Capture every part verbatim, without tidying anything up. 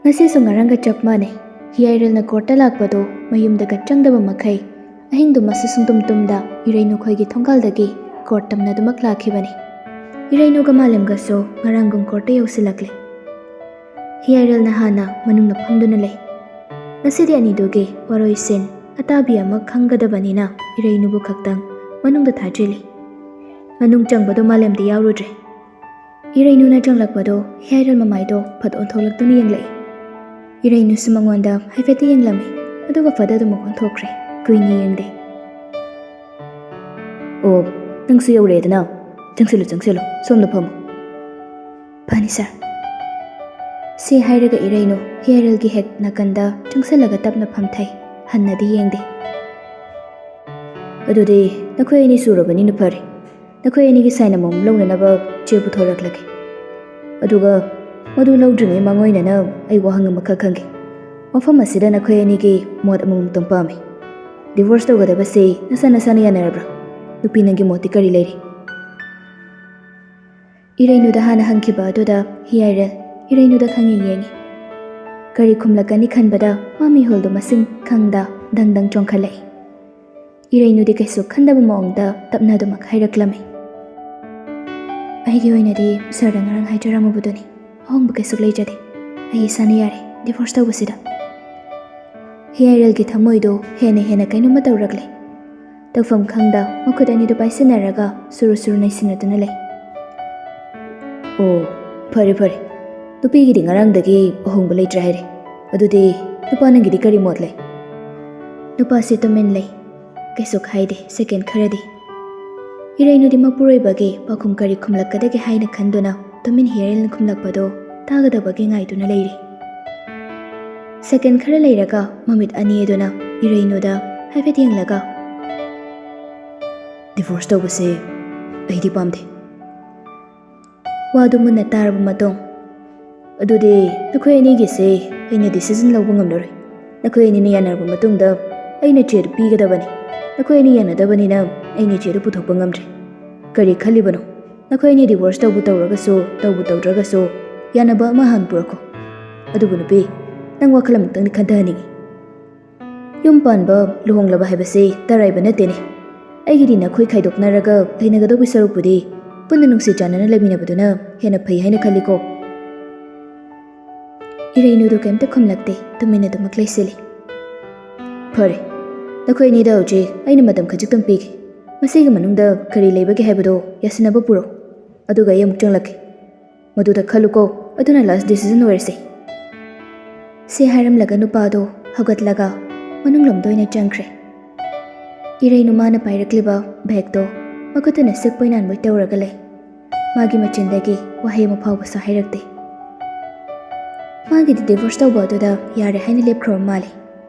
ꯉꯁꯤꯁꯨ ꯉꯔꯥꯡꯒ ꯆꯞ ꯃꯥꯟꯅꯩ꯫ ꯍꯤꯌꯥꯏꯔꯦꯜꯅ ꯀꯣꯔꯠꯇ ꯂꯥꯛꯄꯗꯣ ꯃꯌꯨꯝꯗꯒ ꯆꯪꯗꯕ ꯃꯈꯩ ꯑꯍꯤꯡꯗꯨꯃꯁꯨ ꯁꯨꯡꯇꯨꯝ ꯇꯨꯝꯗ ꯏꯔꯩꯅꯨꯈꯣꯏꯒꯤ ꯊꯣꯡꯒꯥꯜꯗꯒꯤ ꯀꯣꯔꯠ ꯇꯝꯅꯗꯨꯃꯛ ꯂꯥꯛꯈꯤꯕꯅꯤ꯫ ꯏꯔꯩꯅꯨꯒ ꯃꯥꯂꯦꯝꯒꯁꯨ ꯉꯔꯥꯡꯒꯨꯝ ꯀꯣꯔꯠꯇ ꯌꯧꯁꯤꯜꯂꯛꯂꯦ꯫ ꯍꯤꯌꯥꯏꯔꯦꯜꯅ ꯍꯥꯟꯅ ꯃꯅꯨꯡꯗ ꯐꯝꯗꯨꯅ ꯂꯩ꯫ ꯉꯁꯤꯗꯤ ꯑꯅꯤꯗꯨꯒꯤ ꯋꯥꯔꯣꯏꯁꯤꯟ ꯑꯇꯥꯕꯤ ꯑꯃ ꯈꯪꯒꯗꯕꯅꯤꯅ ꯏꯔꯩꯅꯨꯕꯨ ꯈꯛꯇꯪ ꯃꯅꯨꯡꯗ ꯊꯥꯖꯤꯜꯂꯤ꯫ ꯃꯅꯨꯡ ꯆꯪꯕꯗꯣ ꯃꯥꯂꯦꯝꯗꯤ ꯌꯥꯎꯔꯨꯗ꯭ꯔꯦ꯫ ꯏꯔꯩꯅꯨꯅ ꯆꯪꯂꯛꯄꯗꯣ ꯍꯤꯌꯥꯏꯔꯦꯜ ꯃꯃꯥꯏꯗꯣ ꯐꯠ ꯑꯣꯟꯊꯣꯛꯂꯛꯇꯨꯅ ꯌꯦꯡꯂꯛꯏ꯫ ꯏꯔꯩꯅꯨꯁꯨ ꯃꯉꯣꯟꯗ ꯍꯥꯏꯐꯦꯠꯇꯤ ꯌꯦꯡꯂꯝꯃꯤ, ꯑꯗꯨꯒ ꯐꯠ ꯑꯗꯨꯃꯛ ꯑꯣꯟꯊꯣꯛꯈ꯭ꯔꯦ꯫ ꯀꯨꯏꯅ ꯌꯦꯡꯗꯦ꯫ "ꯑꯣ, ꯅꯪꯁꯨ ꯌꯧꯔꯛꯑꯦꯗꯅ꯫ ꯆꯪꯁꯤꯜꯂꯨ, ꯆꯪꯁꯤꯜꯂꯨ, ꯁꯣꯝꯗ ꯐꯝꯃꯨ꯫" "ꯐꯅꯤ ꯁꯥꯔ꯫" ꯁꯤ ꯍꯥꯏꯔꯒ ꯏꯔꯩꯅꯨ ꯍꯤꯌꯥꯏꯔꯦꯜꯒꯤ ꯍꯦꯛ ꯅꯥꯀꯟꯗ ꯆꯪꯁꯤꯜꯂꯒ ꯇꯞꯅ ꯐꯝꯊꯩ꯫ ꯍꯟꯅꯗꯤ ꯌꯦꯡꯗꯦ꯫ "ꯑꯗꯨꯗꯤ ꯅꯈꯣꯏ ꯑꯅꯤ ꯁꯨꯔꯕꯅꯤꯅ ꯐꯔꯦ꯫ ꯅꯈꯣꯏ ꯑꯅꯤꯒꯤ ꯁꯥꯏꯟ ꯑꯃꯃꯝ ꯂꯧꯅꯅꯕ ꯆꯦ ꯄꯨꯊꯣꯔꯛꯂꯒꯦ꯫ ꯑꯗꯨꯒ ꯃꯗꯨ ꯂꯧꯗ꯭ꯔꯤꯉꯩ ꯃꯥꯡꯑꯣꯏꯅꯅ ꯑꯩ ꯋꯥꯍꯪ ꯑꯃꯈꯛ ꯍꯪꯒꯦ꯫ ꯃꯐꯝ ꯑꯁꯤꯗ ꯅꯈꯣꯏ ꯑꯅꯤꯒꯤ ꯃꯣꯠ ꯑꯃꯃꯝꯇꯪ ꯄꯥꯝꯃꯤ꯫ ꯗꯤꯚꯣꯔꯁ ꯇꯧꯒꯗꯕꯁꯤ ꯅꯁꯥ ꯅꯁꯥꯅ ꯌꯥꯅꯔꯕ꯭ꯔꯥ? ꯅꯨꯄꯤ, ꯅꯪꯒꯤ ꯃꯣꯠꯇꯤ ꯀꯔꯤ ꯂꯩꯔꯤ?" ꯏꯔꯩꯅꯨꯗ ꯍꯥꯟꯅ ꯍꯪꯈꯤꯕ ꯑꯗꯨꯗ ꯍꯤꯌꯥꯏꯔꯦꯜ ꯏꯔꯩꯅꯨꯗ ꯈꯪꯌꯦꯡ ꯌꯦꯡꯉꯤ꯫ ꯀꯔꯤ ꯈꯨꯝꯂꯛꯀꯅꯤ ꯈꯟꯕꯗ ꯃꯥ ꯃꯤꯍꯨꯜꯗꯨ ꯃꯁꯤꯡ ꯈꯪꯗ ꯗꯪ ꯗꯪ ꯆꯣꯡꯈꯠꯂꯛꯏ꯫ ꯏꯔꯩꯅꯨꯗꯤ ꯀꯩꯁꯨ ꯈꯟꯗꯕ ꯃꯑꯣꯡꯗ ꯇꯞꯅ ꯑꯗꯨꯃꯛ ꯍꯥꯏꯔꯛꯂꯝꯃꯤ꯫ "ꯑꯩꯒꯤ ꯑꯣꯏꯅꯗꯤ ꯁꯥꯔꯗ ꯉꯔꯥꯡ ꯍꯥꯏꯖꯔꯝꯃꯕꯗꯨꯅꯤ, ꯑꯍꯣꯡꯕ ꯀꯩꯁꯨ ꯂꯩꯖꯗꯦ꯫ ꯑꯩ ꯏꯁꯥꯅ ꯌꯥꯔꯦ ꯗꯤꯚꯣꯔꯁ ꯇꯧꯕꯁꯤꯗ꯫" ꯍꯤꯌꯥꯏꯔꯦꯜꯒꯤ ꯊꯃꯣꯏꯗꯣ ꯍꯦꯟꯅ ꯍꯦꯟꯅ ꯀꯩꯅꯣꯝꯃ ꯇꯧꯔꯛꯂꯦ꯫ ꯇꯧꯐꯝ ꯈꯪꯗ ꯃꯈꯨꯠ ꯑꯅꯤꯗꯨ ꯄꯥꯏꯁꯤꯟꯅꯔꯒ ꯁꯨꯔꯨ ꯁꯨꯔꯨ ꯅꯩꯁꯤꯟꯅꯗꯨꯅ ꯂꯩ꯫ "ꯑꯣ, ꯐꯔꯦ ꯐꯔꯦ꯫ ꯅꯨꯄꯤꯒꯤꯗꯤ ꯉꯔꯥꯡꯗꯒꯤ ꯑꯍꯣꯡꯕ ꯂꯩꯇ꯭ꯔꯦ ꯍꯥꯏꯔꯦ꯫ ꯑꯗꯨꯗꯤ ꯅꯨꯄꯥ, ꯅꯪꯒꯤꯗꯤ ꯀꯔꯤ ꯃꯣꯠ ꯂꯩ?" ꯅꯨꯄꯥꯁꯤ ꯇꯨꯃꯤꯟ ꯂꯩ꯫ ꯀꯩꯁꯨ ꯍꯥꯏꯗꯦ ꯁꯦꯀꯦꯟ ꯈꯔꯗꯤ꯫ ꯏꯔꯩꯅꯨꯗꯤ ꯃꯄꯨꯔꯣꯏꯕꯒꯤ ꯄꯥꯎꯈꯨꯝ ꯀꯔꯤ ꯈꯨꯝꯂꯛꯀꯗꯒꯦ ꯍꯥꯏꯅ ꯈꯟꯗꯨꯅ ꯇꯨꯃꯤꯟ ꯍꯤꯌꯥꯏꯔꯦꯜꯅ ꯈꯨꯝꯂꯛꯄꯗꯣ ꯇꯥꯒꯗꯕꯒꯤ ꯉꯥꯏꯗꯨꯅ ꯂꯩꯔꯤ꯫ ꯁꯦꯀꯦꯟ ꯈꯔ ꯂꯩꯔꯒ ꯃꯃꯤꯠ ꯑꯅꯤ ꯑꯗꯨꯅ ꯏꯔꯩꯅꯨꯗ ꯍꯥꯏꯐꯦꯠ ꯌꯦꯡꯂꯒ, "ꯗꯤꯚꯣꯔꯁ ꯇꯧꯕꯁꯦ ꯑꯩꯗꯤ ꯄꯥꯝꯗꯦ꯫" ꯋꯥꯗꯨ ꯃꯨꯟꯅ ꯇꯥꯔꯕ ꯃꯇꯨꯡ, "ꯑꯗꯨꯗꯤ ꯅꯈꯣꯏ ꯑꯅꯤꯒꯤꯁꯦ ꯑꯩꯅ ꯗꯤꯁꯤꯖꯟ ꯂꯧꯕ ꯉꯝꯂꯔꯣꯏ꯫ ꯅꯈꯣꯏ ꯑꯅꯤꯅ ꯌꯥꯅꯔꯕ ꯃꯇꯨꯡꯗ ꯑꯩꯅ ꯆꯦꯗꯨ ꯄꯤꯒꯗꯕꯅꯤ꯫ ꯅꯈꯣꯏ ꯑꯅꯤ ꯌꯥꯅꯗꯕꯅꯤꯅ ꯑꯩꯅ ꯆꯦꯗꯨ ꯄꯨꯊꯣꯛꯄ ꯉꯝꯗ꯭ꯔꯦ꯫ ꯀꯔꯤ ꯈꯜꯂꯤꯕꯅꯣ? ꯅꯈꯣꯏ ꯑꯅꯤ ꯗꯤꯚꯣꯔꯁ ꯇꯧꯕꯨ ꯇꯧꯔꯒꯁꯨ, ꯇꯧꯕꯨ ꯇꯧꯗ꯭ꯔꯒꯁꯨ, ꯌꯥꯅꯕ ꯑꯃ ꯍꯥꯟꯅ ꯄꯨꯔꯛꯈꯣ꯫" ꯑꯗꯨꯕꯨ ꯅꯨꯄꯤ, ꯅꯪ ꯋꯥꯈꯜ ꯑꯃꯨꯛꯇꯪꯗꯤ ꯈꯟꯊꯍꯟꯅꯤꯡꯉꯤ꯫ ꯌꯨꯝ ꯄꯥꯟꯕ, ꯂꯨꯍꯣꯡꯂꯕ ꯍꯥꯏꯕꯁꯤ ꯇꯔꯥꯏꯕ ꯅꯠꯇꯦꯅꯦ꯫ ꯑꯩꯒꯤꯗꯤ ꯅꯈꯣꯏ ꯈꯥꯏꯗꯣꯛꯅꯔꯒ ꯂꯩꯅꯒꯗꯧꯕꯒꯤ ꯁꯔꯨꯛꯄꯨꯗꯤ ꯄꯨꯟꯅ ꯅꯨꯡꯁꯤ ꯆꯥꯟꯅꯅ ꯂꯩꯃꯤꯟꯅꯕꯗꯨꯅ ꯍꯦꯟꯅ ꯐꯩ ꯍꯥꯏꯅ ꯈꯜꯂꯤꯀꯣ꯫ ꯏꯔꯩꯅꯨꯗꯨ ꯀꯩꯝꯇ ꯈꯨꯝꯂꯛꯇꯦ, ꯇꯨꯃꯤꯟꯅ ꯑꯗꯨꯃꯛ ꯂꯩꯁꯤꯜꯂꯤ꯫ ꯐꯔꯦ, ꯅꯈꯣꯏ ꯑꯅꯤꯗ ꯍꯧꯖꯤꯛ ꯑꯩꯅ ꯃꯇꯝ ꯈꯖꯤꯛꯇꯪ ꯄꯤꯒꯦ꯫ ꯃꯁꯤꯒꯤ ꯃꯅꯨꯡꯗ ꯀꯔꯤ ꯂꯩꯕꯒꯦ ꯍꯥꯏꯕꯗꯨ ꯌꯥꯁꯤꯟꯅꯕ ꯄꯨꯔꯛꯎ, ꯑꯗꯨꯒ ꯑꯩ ꯑꯃꯨꯛ ꯆꯪꯂꯛꯀꯦ꯫ ꯃꯗꯨꯗ ꯈꯜꯂꯨꯀꯣ, ꯑꯗꯨꯅ last decision ꯑꯣꯏꯔꯁꯦ꯫ ꯁꯤ ꯍꯥꯏꯔꯝꯂꯒ ꯅꯨꯄꯥꯗꯣ ꯍꯧꯒꯠꯂꯒ ꯃꯅꯨꯡꯂꯣꯝꯗ ꯑꯣꯏꯅ ꯆꯪꯈ꯭ꯔꯦ꯫ ꯏꯔꯩꯅꯨ ꯃꯥꯅ ꯄꯥꯏꯔꯛꯂꯤꯕ ꯕꯦꯒꯇꯣ ꯃꯈꯨꯠꯇꯅ ꯁꯤꯛꯄꯣꯏ ꯅꯥꯟꯕꯣꯏ ꯇꯧꯔꯒ ꯂꯩ꯫ ꯃꯥꯒꯤ ꯃꯆꯤꯟꯗꯒꯤ ꯋꯥꯍꯩ ꯑꯃ ꯐꯥꯎꯕꯁꯨ ꯍꯥꯏꯔꯛꯇꯦ꯫ ꯃꯥꯒꯤꯗꯤ divorce ꯇꯧꯕ ꯑꯗꯨꯗ ꯌꯥꯔꯦ ꯍꯥꯏꯅ ꯂꯦꯞꯈ꯭ꯔꯕ ꯃꯥꯜꯂꯦ꯫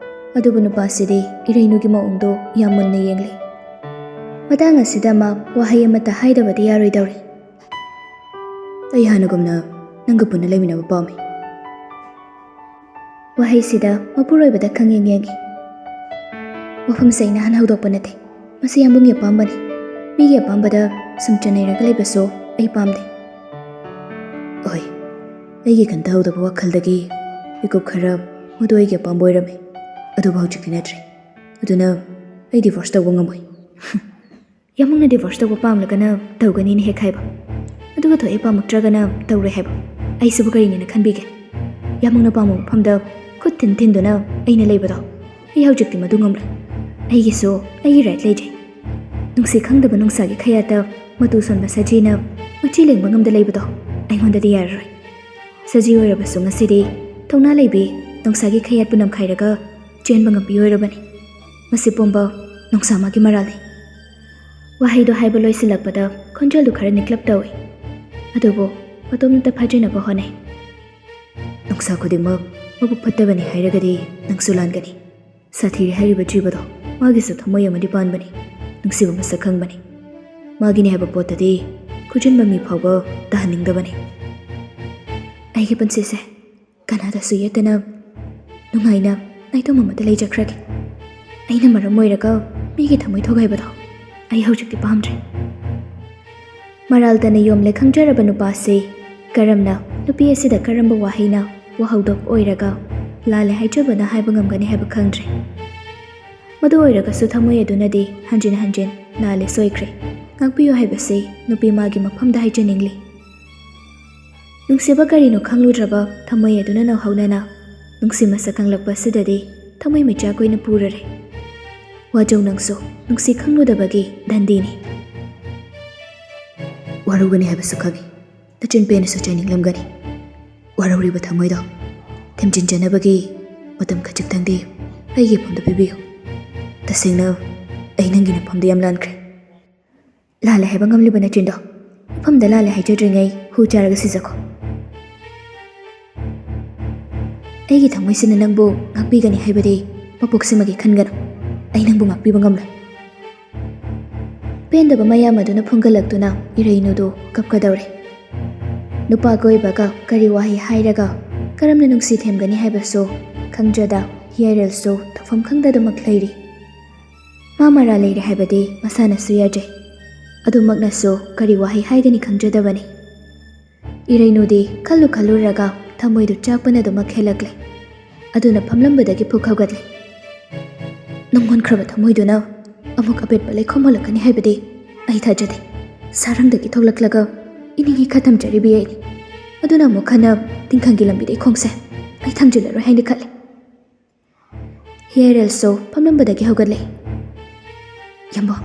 ꯑꯗꯨꯕꯨ ꯅꯨꯄꯥꯁꯤꯗꯤ ꯏꯔꯩꯅꯨꯒꯤ ꯃꯑꯣꯡꯗꯣ ꯌꯥꯝ ꯃꯨꯟꯅ ꯌꯦꯡꯂꯤ꯫ ꯃꯇꯥꯡ ꯑꯁꯤꯗ ꯃꯥ ꯋꯥꯍꯩ ꯑꯃꯠꯇ ꯍꯥꯏꯗꯕꯗꯤ ꯌꯥꯔꯣꯏꯗꯧꯔꯤ꯫ ꯑꯩ ꯍꯥꯟꯅꯒꯨꯝꯅ ꯅꯪꯒ ꯄꯨꯟꯅ ꯂꯩꯃꯤꯟꯅꯕ ꯄꯥꯝꯃꯤ꯫ ꯋꯥꯍꯩꯁꯤꯗ ꯃꯄꯨꯔꯣꯏꯕꯗ ꯈꯪꯌꯦꯡ ꯌꯦꯡꯉꯤ꯫ ꯋꯥꯐꯝꯁꯦ ꯑꯩꯅ ꯍꯥꯟꯅ ꯍꯧꯗꯣꯛꯄ ꯅꯠꯇꯦ꯫ ꯃꯁꯤ ꯌꯥꯝꯕꯨꯡꯒꯤ ꯑꯄꯥꯝꯕꯅꯤ꯫ ꯃꯤꯒꯤ ꯑꯄꯥꯝꯕꯗ ꯁꯨꯝ ꯆꯟꯅꯩꯔꯒ ꯂꯩꯕꯁꯨ ꯑꯩ ꯄꯥꯝꯗꯦ꯫ ꯑꯣꯏ, ꯑꯩꯒꯤ ꯈꯟꯊꯍꯧꯗꯕ ꯋꯥꯈꯜꯗꯒꯤ ꯃꯤꯀꯨꯞ ꯈꯔ ꯃꯗꯨ ꯑꯩꯒꯤ ꯑꯄꯥꯝꯕ ꯑꯣꯏꯔꯝꯃꯤ꯫ ꯑꯗꯨꯕꯨ ꯍꯧꯖꯤꯛꯇꯤ ꯅꯠꯇ꯭ꯔꯦ꯫ ꯑꯗꯨꯅ ꯑꯩ divorce ꯇꯧꯕ ꯉꯝꯃꯣꯏ꯫ ꯌꯥꯝꯕꯨꯡꯅ divorce ꯇꯧꯕ ꯄꯥꯝꯂꯒꯅ ꯇꯧꯒꯅꯤꯅ ꯍꯦꯛ ꯍꯥꯏꯕ, ꯑꯗꯨꯒ ꯊꯣꯛꯑꯦ ꯄꯥꯝꯃꯛꯇ꯭ꯔꯒꯅ ꯇꯧꯔꯣꯏ ꯍꯥꯏꯕ꯫ ꯑꯩꯁꯤꯕꯨ ꯀꯔꯤꯅꯦꯅ ꯈꯟꯕꯤꯒꯦ? ꯌꯥꯝꯕꯨꯡꯅ ꯄꯥꯝꯕ ꯃꯐꯝꯗ ꯈꯨꯠ ꯊꯤꯟ ꯊꯤꯟꯗꯨꯅ ꯑꯩꯅ ꯂꯩꯕꯗꯣ꯫ ꯑꯩ ꯍꯧꯖꯤꯛꯇꯤ ꯃꯗꯨ ꯉꯝꯂꯣꯏ꯫ ꯑꯩꯒꯤꯁꯨ ꯑꯩꯒꯤ right ꯂꯩꯖꯩ꯫ ꯅꯨꯡꯁꯤ ꯈꯪꯗꯕ ꯅꯣꯡꯁꯥꯒꯤ ꯈꯌꯥꯠꯇ ꯃꯇꯨ ꯁꯣꯟꯕ ꯁꯖꯤꯅ ꯃꯆꯤ ꯂꯦꯡꯕ ꯉꯝꯗ ꯂꯩꯕꯗꯣ ꯑꯩꯉꯣꯟꯗꯗꯤ ꯌꯥꯔꯔꯣꯏ꯫ ꯁꯖꯤ ꯑꯣꯏꯔꯕꯁꯨ ꯉꯁꯤꯗꯤ ꯊꯧꯅꯥ ꯂꯩꯕꯤ ꯅꯣꯡꯁꯥꯒꯤ ꯈꯌꯥꯠꯄꯨ ꯅꯝꯈꯥꯏꯔꯒ ꯆꯦꯟꯕ ꯉꯝꯕꯤ ꯑꯣꯏꯔꯕꯅꯤ꯫ ꯃꯁꯤ ꯄꯨꯝꯕ ꯅꯣꯡꯁꯥ ꯃꯥꯒꯤ ꯃꯔꯥꯜꯅꯤ꯫ ꯋꯥꯍꯩꯗꯣ ꯍꯥꯏꯕ ꯂꯣꯏꯁꯤꯜꯂꯛꯄꯗ ꯈꯣꯟꯖꯦꯜꯗꯨ ꯈꯔ ꯅꯤꯛꯂꯞ ꯇꯧꯏ, ꯑꯗꯨꯕꯨ ꯃꯇꯣꯝꯇ ꯐꯥꯖꯤꯟꯅꯕ ꯍꯣꯠꯅꯩ꯫ ꯅꯣꯡꯁꯥ ꯈꯨꯗꯤꯡꯃꯛ ꯃꯕꯨꯛ ꯐꯠꯇꯕꯅꯤ ꯍꯥꯏꯔꯒꯗꯤ ꯅꯪꯁꯨ ꯂꯥꯟꯒꯅꯤ꯫ ꯁꯥꯊꯤꯔꯦ ꯍꯥꯏꯔꯤꯕ ꯖꯤꯕꯗꯣ ꯃꯥꯒꯤꯁꯨ ꯊꯃꯣꯏ ꯑꯃꯗꯤ ꯄꯥꯟꯕꯅꯤ, ꯅꯨꯡꯁꯤꯕ ꯃꯁꯛ ꯈꯪꯕꯅꯤ꯫ ꯃꯥꯒꯤꯅꯤ ꯍꯥꯏꯕ ꯄꯣꯠꯇꯗꯤ ꯈꯨꯖꯤꯟꯕ ꯃꯤ ꯐꯥꯎꯕ ꯇꯥꯍꯟꯅꯤꯡꯗꯕꯅꯤ꯫ ꯑꯩꯒꯤ ꯄꯨꯟꯁꯤꯁꯦ ꯀꯅꯥꯗꯁꯨ ꯌꯦꯠꯇꯅ ꯅꯨꯡꯉꯥꯏꯅ ꯅꯥꯏꯇꯣꯝ ꯑꯃꯗ ꯂꯩꯖꯈ꯭ꯔꯒꯦ꯫ ꯑꯩꯅ ꯃꯔꯝ ꯑꯣꯏꯔꯒ ꯃꯤꯒꯤ ꯊꯃꯣꯏ ꯊꯨꯒꯥꯏꯕꯗꯣ ꯑꯩ ꯍꯧꯖꯤꯛꯇꯤ ꯄꯥꯝꯗ꯭ꯔꯦ꯫ ꯃꯔꯥꯜ ꯇꯅ ꯌꯣꯝꯂꯦ ꯈꯪꯖꯔꯕ ꯅꯨꯄꯥꯁꯤ ꯀꯔꯝꯅ ꯅꯨꯄꯤ ꯑꯁꯤꯗ ꯀꯔꯝꯕ ꯋꯥꯍꯩꯅ ꯋꯥꯍꯧꯗꯣꯛ ꯑꯣꯏꯔꯒ ꯂꯥꯜꯂꯦ ꯍꯥꯏꯖꯕꯅ ꯍꯥꯏꯕ ꯉꯝꯒꯅꯤ ꯍꯥꯏꯕ ꯈꯪꯗ꯭ꯔꯦ꯫ ꯃꯗꯨ ꯑꯣꯏꯔꯒꯁꯨ ꯊꯃꯣꯏ ꯑꯗꯨꯅꯗꯤ ꯍꯟꯖꯤꯟ ꯍꯟꯖꯤꯟ "ꯂꯥꯜꯂꯦ, ꯁꯣꯏꯈ꯭ꯔꯦ, ꯉꯥꯛꯄꯤꯌꯨ" ꯍꯥꯏꯕꯁꯤ ꯅꯨꯄꯤ ꯃꯥꯒꯤ ꯃꯐꯝꯗ ꯍꯥꯏꯖꯅꯤꯡꯂꯤ꯫ ꯅꯨꯡꯁꯤꯕ ꯀꯔꯤꯅꯣ ꯈꯪꯂꯨꯗ꯭ꯔꯕ ꯊꯃꯣꯏ ꯑꯗꯨꯅ ꯅꯧꯍꯧꯅꯅ ꯅꯨꯡꯁꯤ ꯃꯁꯛ ꯈꯪꯂꯛꯄ ꯑꯁꯤꯗꯗꯤ ꯊꯃꯣꯏ ꯃꯩꯆꯥꯛ ꯑꯣꯏꯅ ꯄꯨꯔꯔꯦ꯫ ꯋꯥꯖꯧ, ꯅꯪꯁꯨ ꯅꯨꯡꯁꯤ ꯈꯪꯂꯨꯗꯕꯒꯤ ꯗꯟꯗꯤꯅꯤ꯫ ꯋꯥꯔꯧꯒꯅꯤ ꯍꯥꯏꯕꯁꯨ ꯈꯪꯏ꯫ ꯅꯆꯤꯟ ꯄꯦꯟꯅꯁꯨ ꯆꯩꯅꯤꯡꯂꯝꯒꯅꯤ꯫ ꯋꯥꯔꯧꯔꯤꯕ ꯊꯃꯣꯏꯗꯣ ꯊꯦꯝꯖꯤꯟꯖꯅꯕꯒꯤ ꯃꯇꯝ ꯈꯖꯤꯛꯇꯪꯗꯤ ꯑꯩꯒꯤ ꯐꯝꯗ ꯄꯤꯕꯤꯌꯨ꯫ ꯇꯁꯦꯡꯅ ꯑꯩ ꯅꯪꯒꯤ ꯅꯐꯝꯗ ꯌꯥꯝ ꯂꯥꯟꯈ꯭ꯔꯦ꯫ ꯂꯥꯜꯂꯦ ꯍꯥꯏꯕ ꯉꯝꯂꯤꯕ ꯅꯆꯤꯟꯗꯣ ꯃꯐꯝꯗ ꯂꯥꯜꯂꯦ ꯍꯥꯏꯖꯗ꯭ꯔꯤꯉꯩ ꯍꯨ ꯆꯥꯔꯒ ꯁꯤꯖꯈꯣ꯫ ꯑꯩꯒꯤ ꯊꯃꯣꯏꯁꯤꯅ ꯅꯪꯕꯨ ꯉꯥꯛꯄꯤꯒꯅꯤ ꯍꯥꯏꯕꯗꯤ ꯃꯄꯣꯛꯁꯤꯃꯒꯤ ꯈꯟꯒꯅꯨ꯫ ꯑꯩ ꯅꯪꯕꯨ ꯉꯥꯛꯄꯤꯕ ꯉꯝꯂꯣꯏ꯫ ꯄꯦꯟꯗꯕ ꯃꯌꯥꯝ ꯑꯗꯨꯅ ꯐꯨꯡꯒꯠꯂꯛꯇꯨꯅ ꯏꯔꯩꯅꯨꯗꯨ ꯀꯞꯀꯗꯧꯔꯦ꯫ ꯅꯨꯄꯥ ꯀꯣꯏꯕꯒ ꯀꯔꯤ ꯋꯥꯍꯩ ꯍꯥꯏꯔꯒ ꯀꯔꯝꯅ ꯅꯨꯡꯁꯤ ꯊꯦꯝꯒꯅꯤ ꯍꯥꯏꯕꯁꯨ ꯈꯪꯖꯗ ꯍꯤꯌꯥꯏꯔꯦꯜꯁꯨ ꯇꯧꯐꯝ ꯈꯪꯗꯗꯃꯛ ꯂꯩꯔꯤ꯫ ꯃꯥ ꯃꯔꯥ ꯂꯩꯔꯦ ꯍꯥꯏꯕꯗꯤ ꯃꯁꯥꯅꯁꯨ ꯌꯥꯖꯩ꯫ ꯑꯗꯨꯃꯛꯅꯁꯨ ꯀꯔꯤ ꯋꯥꯍꯩ ꯍꯥꯏꯒꯅꯤ ꯈꯪꯖꯗꯕꯅꯤ꯫ ꯏꯔꯩꯅꯨꯗꯤ ꯈꯜꯂꯨ ꯈꯜꯂꯨꯔꯒ ꯊꯃꯣꯏꯗꯨ ꯆꯥꯛꯄꯅ ꯑꯗꯨꯃꯛ ꯍꯦꯜꯂꯛꯂꯦ꯫ ꯑꯗꯨꯅ ꯐꯝꯂꯝꯕꯗꯒꯤ ꯐꯨꯛ ꯍꯧꯒꯠꯂꯦ꯫ ꯅꯪꯉꯣꯟꯈ꯭ꯔꯕ ꯊꯃꯣꯏꯗꯨꯅ ꯑꯃꯨꯛ ꯑꯄꯦꯠꯄ ꯂꯩꯈꯣꯝ ꯍꯣꯜꯂꯛꯀꯅꯤ ꯍꯥꯏꯕꯗꯤ ꯑꯩ ꯊꯥꯖꯗꯦ꯫ ꯁꯥꯔꯪꯗꯒꯤ ꯊꯣꯛꯂꯛꯂꯒ ꯏꯅꯤꯡ ꯏꯈꯥ ꯊꯝꯖꯔꯤꯕꯤ ꯑꯩꯅꯤ꯫ ꯑꯗꯨꯅ ꯑꯃꯨꯛ ꯍꯟꯅ ꯇꯤꯡꯈꯪꯒꯤ ꯂꯝꯕꯤꯗ ꯑꯩ ꯈꯣꯡꯁꯦ ꯑꯩ ꯊꯥꯡꯖꯤꯜꯂꯔꯣꯏ ꯍꯥꯏꯅ ꯈꯜꯂꯤ꯫ ꯍꯤꯌꯥꯏꯔꯦꯜꯁꯨ ꯐꯝꯂꯝꯕꯗꯒꯤ ꯍꯧꯒꯠꯂꯦ꯫ ꯌꯥꯝꯕꯣ,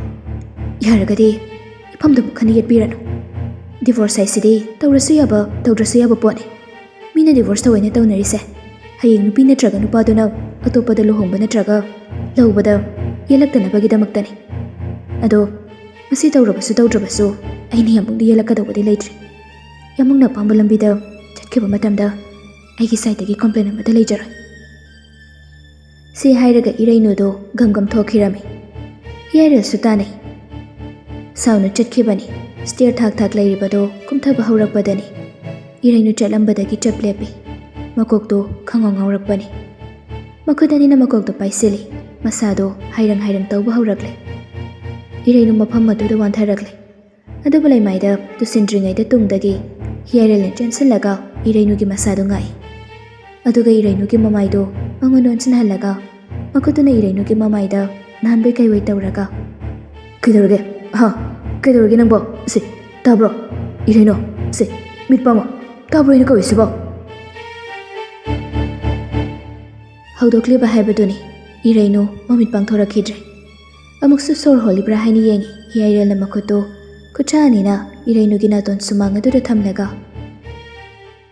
ꯌꯥꯔꯒꯗꯤ ꯏꯐꯝꯗ ꯑꯃꯨꯛ ꯍꯟꯅ ꯌꯦꯠꯄꯤꯔꯅꯨ꯫ ꯗꯤꯚꯣꯔꯁ ꯍꯥꯏꯁꯤꯗꯤ ꯇꯧꯔꯁꯨ ꯌꯥꯕ, ꯇꯧꯗ꯭ꯔꯁꯨ ꯌꯥꯕ ꯄꯣꯠꯅꯤ꯫ ꯃꯤꯅ ꯗꯤꯚꯣꯔꯁ ꯇꯧꯋꯦꯅ ꯇꯧꯅꯔꯤꯁꯦ ꯍꯌꯦꯡ ꯅꯨꯄꯤ ꯅꯠꯇ꯭ꯔꯒ ꯅꯨꯄꯥꯗꯨꯅ ꯑꯇꯣꯞꯄꯗ ꯂꯨꯍꯣꯡꯕ ꯅꯠꯇ꯭ꯔꯒ ꯂꯧꯕꯗ ꯌꯦꯜꯂꯛꯇꯅꯕꯒꯤꯗꯃꯛꯇꯅꯤ꯫ ꯑꯗꯣ ꯃꯁꯤ ꯇꯧꯔꯕꯁꯨ ꯇꯧꯗ꯭ꯔꯕꯁꯨ ꯑꯩꯅ ꯌꯥꯝꯕꯨꯡꯗ ꯌꯦꯜꯂꯛꯀꯗꯧꯕꯗꯤ ꯂꯩꯇ꯭ꯔꯦ꯫ ꯌꯥꯝꯕꯨꯡꯅ ꯑꯄꯥꯝꯕ ꯂꯝꯕꯤꯗ ꯆꯠꯈꯤꯕ ꯃꯇꯝꯗ ꯑꯩꯒꯤ ꯁꯥꯏꯠꯇꯒꯤ ꯀꯝꯄ꯭ꯂꯦꯟ ꯑꯃꯠꯇ ꯂꯩꯖꯔꯣꯏ꯫ ꯁꯤ ꯍꯥꯏꯔꯒ ꯏꯔꯩꯅꯨꯗꯣ ꯒꯝ ꯒꯝ ꯊꯣꯛꯈꯤꯔꯝꯃꯤ꯫ ꯍꯤꯌꯥꯏꯔꯦꯜꯁꯨ ꯇꯥꯅꯩ꯫ ꯁꯥꯎꯅ ꯆꯠꯈꯤꯕꯅꯤ꯫ ꯁ꯭ꯇꯦꯌꯔ ꯊꯥꯛ ꯊꯥꯛ ꯂꯩꯔꯤꯕꯗꯣ ꯀꯨꯝꯊꯕ ꯍꯧꯔꯛꯄꯗꯅꯤ ꯏꯔꯩꯅꯨ ꯆꯠꯂꯝꯕꯗꯒꯤ ꯆꯞ ꯂꯦꯞꯄꯤ꯫ ꯃꯀꯣꯛꯇꯣ ꯈꯪꯉꯥꯎ ꯉꯥꯎꯔꯛꯄꯅꯤ꯫ ꯃꯈꯨꯠ ꯑꯅꯤꯅ ꯃꯀꯣꯛꯇꯣ ꯄꯥꯏꯁꯤꯜꯂꯤ꯫ ꯃꯁꯥꯗꯣ ꯍꯥꯏꯔꯪ ꯍꯥꯏꯔꯪ ꯇꯧꯕ ꯍꯧꯔꯛꯂꯦ꯫ ꯏꯔꯩꯅꯨ ꯃꯐꯝ ꯑꯗꯨꯗ ꯋꯥꯟꯊꯔꯛꯂꯦ꯫ ꯑꯗꯨꯕꯨ ꯂꯩꯃꯥꯏꯗ ꯇꯨꯁꯤꯟꯗ꯭ꯔꯤꯉꯩꯗ ꯇꯨꯡꯗꯒꯤ ꯍꯤꯌꯥꯏꯔꯦꯜꯅ ꯆꯦꯟꯁꯤꯜꯂꯒ ꯏꯔꯩꯅꯨꯒꯤ ꯃꯁꯥꯗꯨ ꯉꯥꯛꯏ꯫ ꯑꯗꯨꯒ ꯏꯔꯩꯅꯨꯒꯤ ꯃꯃꯥꯏꯗꯣ ꯃꯉꯣꯟꯗ ꯑꯣꯟꯁꯤꯟꯍꯜꯂꯒ ꯃꯈꯨꯠꯇꯨꯅ ꯏꯔꯩꯅꯨꯒꯤ ꯃꯃꯥꯏꯗ ꯅꯥꯟꯕꯣꯏ ꯀꯩꯕꯣꯏ ꯇꯧꯔꯒ, "ꯀꯩꯗꯧꯔꯒꯦ? ꯍꯥ? ꯀꯩꯗꯧꯔꯒꯦ ꯅꯪꯕꯣ? ꯁꯤ, ꯇꯥꯕ꯭ꯔꯣ? ꯏꯔꯩꯅꯨ, ꯁꯤ, ꯃꯤꯠ ꯄꯥꯡꯉꯣ꯫ ꯇꯥꯕ꯭ꯔꯣ ꯑꯩꯅ ꯀꯧꯔꯤꯁꯤꯕꯣ?" ꯍꯧꯗꯣꯛꯂꯤꯕ ꯍꯥꯏꯕꯗꯨꯅꯤ꯫ ꯏꯔꯩꯅꯨ ꯃꯃꯤꯠ ꯄꯥꯡꯊꯣꯔꯛꯈꯤꯗ꯭ꯔꯦ꯫ ꯑꯃꯨꯛꯁꯨ ꯁꯣꯔ ꯍꯣꯜꯂꯤꯕ꯭ꯔꯥ ꯍꯥꯏꯅ ꯌꯦꯡꯉꯤ ꯍꯤꯌꯥꯏꯔꯦꯜꯅ ꯃꯈꯨꯠꯇꯨ ꯈꯨꯠꯁꯥ ꯑꯅꯤꯅ ꯏꯔꯩꯅꯨꯒꯤ ꯅꯥꯇꯣꯟ ꯁꯨꯃꯥꯡ ꯑꯗꯨꯗ ꯊꯝꯂꯒ꯫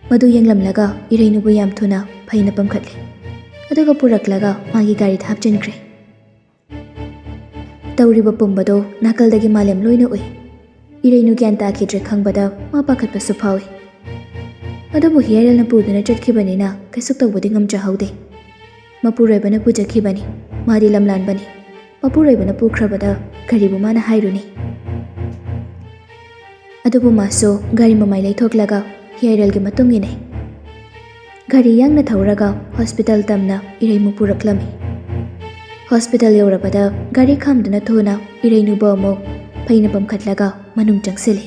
ꯃꯗꯨ ꯌꯦꯡꯂꯝꯂꯒ ꯏꯔꯩꯅꯨꯕꯨ ꯌꯥꯝ ꯊꯨꯅ ꯐꯩꯅ ꯄꯝꯈꯠꯂꯦ꯫ ꯑꯗꯨꯒ ꯄꯨꯔꯛꯂꯒ ꯃꯥꯒꯤ ꯒꯥꯔꯤꯗ ꯍꯥꯞꯆꯤꯟꯈ꯭ꯔꯦ꯫ ꯇꯧꯔꯤꯕ ꯄꯨꯝꯕꯗꯣ ꯅꯥꯀꯜꯗꯒꯤ ꯃꯥꯂꯦꯝ ꯂꯣꯏꯅ ꯎꯏ꯫ ꯏꯔꯩꯅꯨ ꯒ꯭ꯌꯥꯟ ꯇꯥꯈꯤꯗ꯭ꯔꯦ ꯈꯪꯕꯗ ꯃꯥ ꯄꯥꯈꯠꯄꯁꯨ ꯐꯥꯎꯏ꯫ ꯑꯗꯨꯕꯨ ꯍꯤꯌꯥꯏꯔꯦꯜꯅ ꯄꯨꯗꯨꯅ ꯆꯠꯈꯤꯕꯅꯤꯅ ꯀꯩꯁꯨ ꯇꯧꯕꯗꯤ ꯉꯝꯖꯍꯧꯗꯦ꯫ ꯃꯄꯨꯔꯣꯏꯕꯅ ꯄꯨꯖꯈꯤꯕꯅꯤ, ꯃꯥꯗꯤ ꯂꯝꯂꯥꯟꯕꯅꯤ꯫ ꯃꯄꯨꯔꯣꯏꯕꯅ ꯄꯨꯈ꯭ꯔꯕꯗ ꯀꯔꯤꯕꯨ ꯃꯥꯅ ꯍꯥꯏꯔꯨꯅꯤ? ꯑꯗꯨꯕꯨ ꯃꯥꯁꯨ ꯒꯥꯔꯤ ꯃꯃꯥꯏ ꯂꯩꯊꯣꯛꯂꯒ ꯍꯤꯌꯥꯏꯔꯦꯜꯒꯤ ꯃꯇꯨꯡ ꯏꯟꯅꯩ꯫ ꯒꯥꯔꯤ ꯌꯥꯡꯅ ꯊꯧꯔꯒ ꯍꯣꯁꯄꯤꯇꯥꯜ ꯇꯝꯅ ꯏꯔꯩꯃꯨ ꯄꯨꯔꯛꯂꯝꯃꯤ꯫ ꯍꯣꯁꯄꯤꯇꯥꯜ ꯌꯧꯔꯕꯗ ꯒꯥꯔꯤ ꯈꯥꯝꯗꯨꯅ ꯊꯨꯅ ꯏꯔꯩꯅꯨꯕꯨ ꯑꯃꯨꯛ ꯐꯩꯅ ꯄꯝꯈꯠꯂꯒ ꯃꯅꯨꯡ ꯆꯪꯁꯤꯜꯂꯤ꯫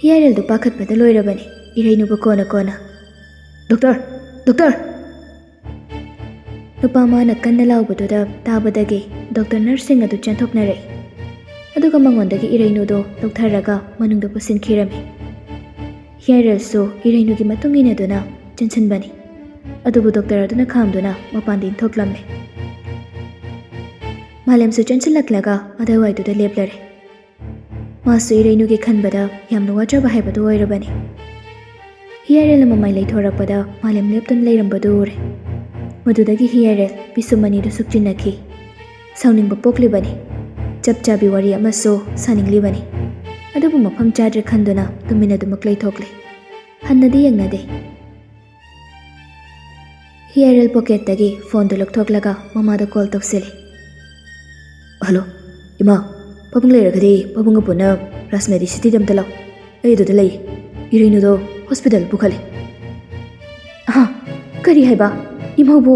ꯍꯤꯌꯥꯏꯔꯦꯜꯗꯨ ꯄꯥꯈꯠꯄꯗ ꯂꯣꯏꯔꯕꯅꯤ꯫ ꯏꯔꯩꯅꯨꯕꯨ ꯀꯣꯟꯅ ꯀꯣꯟꯅ, "ꯗꯣꯛꯇꯔ! ꯗꯣꯛꯇꯔ!" ꯅꯨꯄꯥ ꯃꯥꯅ ꯀꯟꯅ ꯂꯥꯎꯕꯗꯨꯗ ꯇꯥꯕꯗꯒꯤ ꯗꯣꯛꯇꯔ ꯅꯔꯁꯁꯤꯡ ꯑꯗꯨ ꯆꯦꯟꯊꯣꯛꯅꯔꯛꯏ꯫ ꯑꯗꯨꯒ ꯃꯉꯣꯟꯗꯒꯤ ꯏꯔꯩꯅꯨꯗꯣ ꯂꯧꯊꯔꯒ ꯃꯅꯨꯡꯗ ꯄꯨꯁꯤꯟꯈꯤꯔꯝꯃꯤ꯫ ꯍꯤꯌꯥꯏꯔꯦꯜꯁꯨ ꯏꯔꯩꯅꯨꯒꯤ ꯃꯇꯨꯡ ꯏꯟꯅꯗꯨꯅ ꯆꯦꯟꯁꯤꯟꯕꯅꯤ꯫ ꯑꯗꯨꯕꯨ ꯗꯣꯛꯇꯔ ꯑꯗꯨꯅ ꯈꯥꯝꯗꯨꯅ ꯃꯄꯥꯟꯗ ꯏꯟꯊꯣꯛꯂꯝꯂꯦ꯫ ꯃꯥꯂꯦꯝꯁꯨ ꯆꯦꯟꯁꯤꯜꯂꯛꯂꯒ ꯑꯗꯨꯋꯥꯏꯗꯨꯗ ꯂꯦꯞꯂꯔꯦ꯫ ꯃꯥꯁꯨ ꯏꯔꯩꯅꯨꯒꯤ ꯈꯟꯕꯗ ꯌꯥꯝꯅ ꯋꯥꯖꯕ ꯍꯥꯏꯕꯗꯨ ꯑꯣꯏꯔꯕꯅꯤ꯫ ꯍꯤꯌꯥꯏꯔꯦꯜꯅ ꯃꯃꯥꯏ ꯂꯩꯊꯣꯔꯛꯄꯗ ꯃꯥꯂꯦꯝ ꯂꯦꯞꯇꯨꯅ ꯂꯩꯔꯝꯕꯗꯨ ꯎꯔꯦ꯫ ꯃꯗꯨꯗꯒꯤ ꯍꯤꯌꯥꯏꯔꯦꯜ ꯄꯤꯁꯨꯝ ꯑꯅꯤꯗꯨ ꯁꯨꯛꯆꯤꯟꯅꯈꯤ꯫ ꯁꯥꯎꯅꯤꯡꯕ ꯄꯣꯛꯂꯤꯕꯅꯤ꯫ ꯆꯞ ꯆꯥꯕꯤ ꯋꯥꯔꯤ ꯑꯃꯁꯨ ꯁꯥꯅꯤꯡꯂꯤꯕꯅꯤ꯫ ꯑꯗꯨꯕꯨ ꯃꯐꯝ ꯆꯥꯗ꯭ꯔꯦ ꯈꯟꯗꯨꯅ ꯇꯨꯃꯤꯟ ꯑꯗꯨꯃꯛ ꯂꯩꯊꯣꯛꯂꯦ꯫ ꯍꯟꯅꯗꯤ ꯌꯦꯡꯅꯗꯦ꯫ ꯍꯤꯌꯥꯏꯔꯦꯜ ꯄꯣꯀꯦꯠꯇꯒꯤ ꯐꯣꯟꯗꯨ ꯂꯧꯊꯣꯛꯂꯒ ꯃꯃꯥꯗ ꯀꯣꯜ ꯇꯧꯁꯤꯜꯂꯤ꯫ "ꯍꯜꯂꯣ, ꯏꯃꯥ, ꯄꯥꯕꯨꯡ ꯂꯩꯔꯒꯗꯤ ꯄꯥꯕꯨꯡꯒ ꯄꯨꯟꯅ ꯔꯥꯖꯃꯦꯔꯤ ꯁꯤꯇꯤꯗ ꯑꯝꯇ ꯂꯥꯛꯑꯣ꯫ ꯑꯩ ꯑꯗꯨꯗ ꯂꯩꯌꯦ꯫ ꯏꯔꯩꯅꯨꯗꯣ ꯍꯣꯁꯄꯤꯇꯥꯜ ꯄꯨꯈꯠꯂꯦ꯫" "ꯍꯥ? ꯀꯔꯤ ꯍꯥꯏꯕ? ꯏꯃꯧꯕꯨ,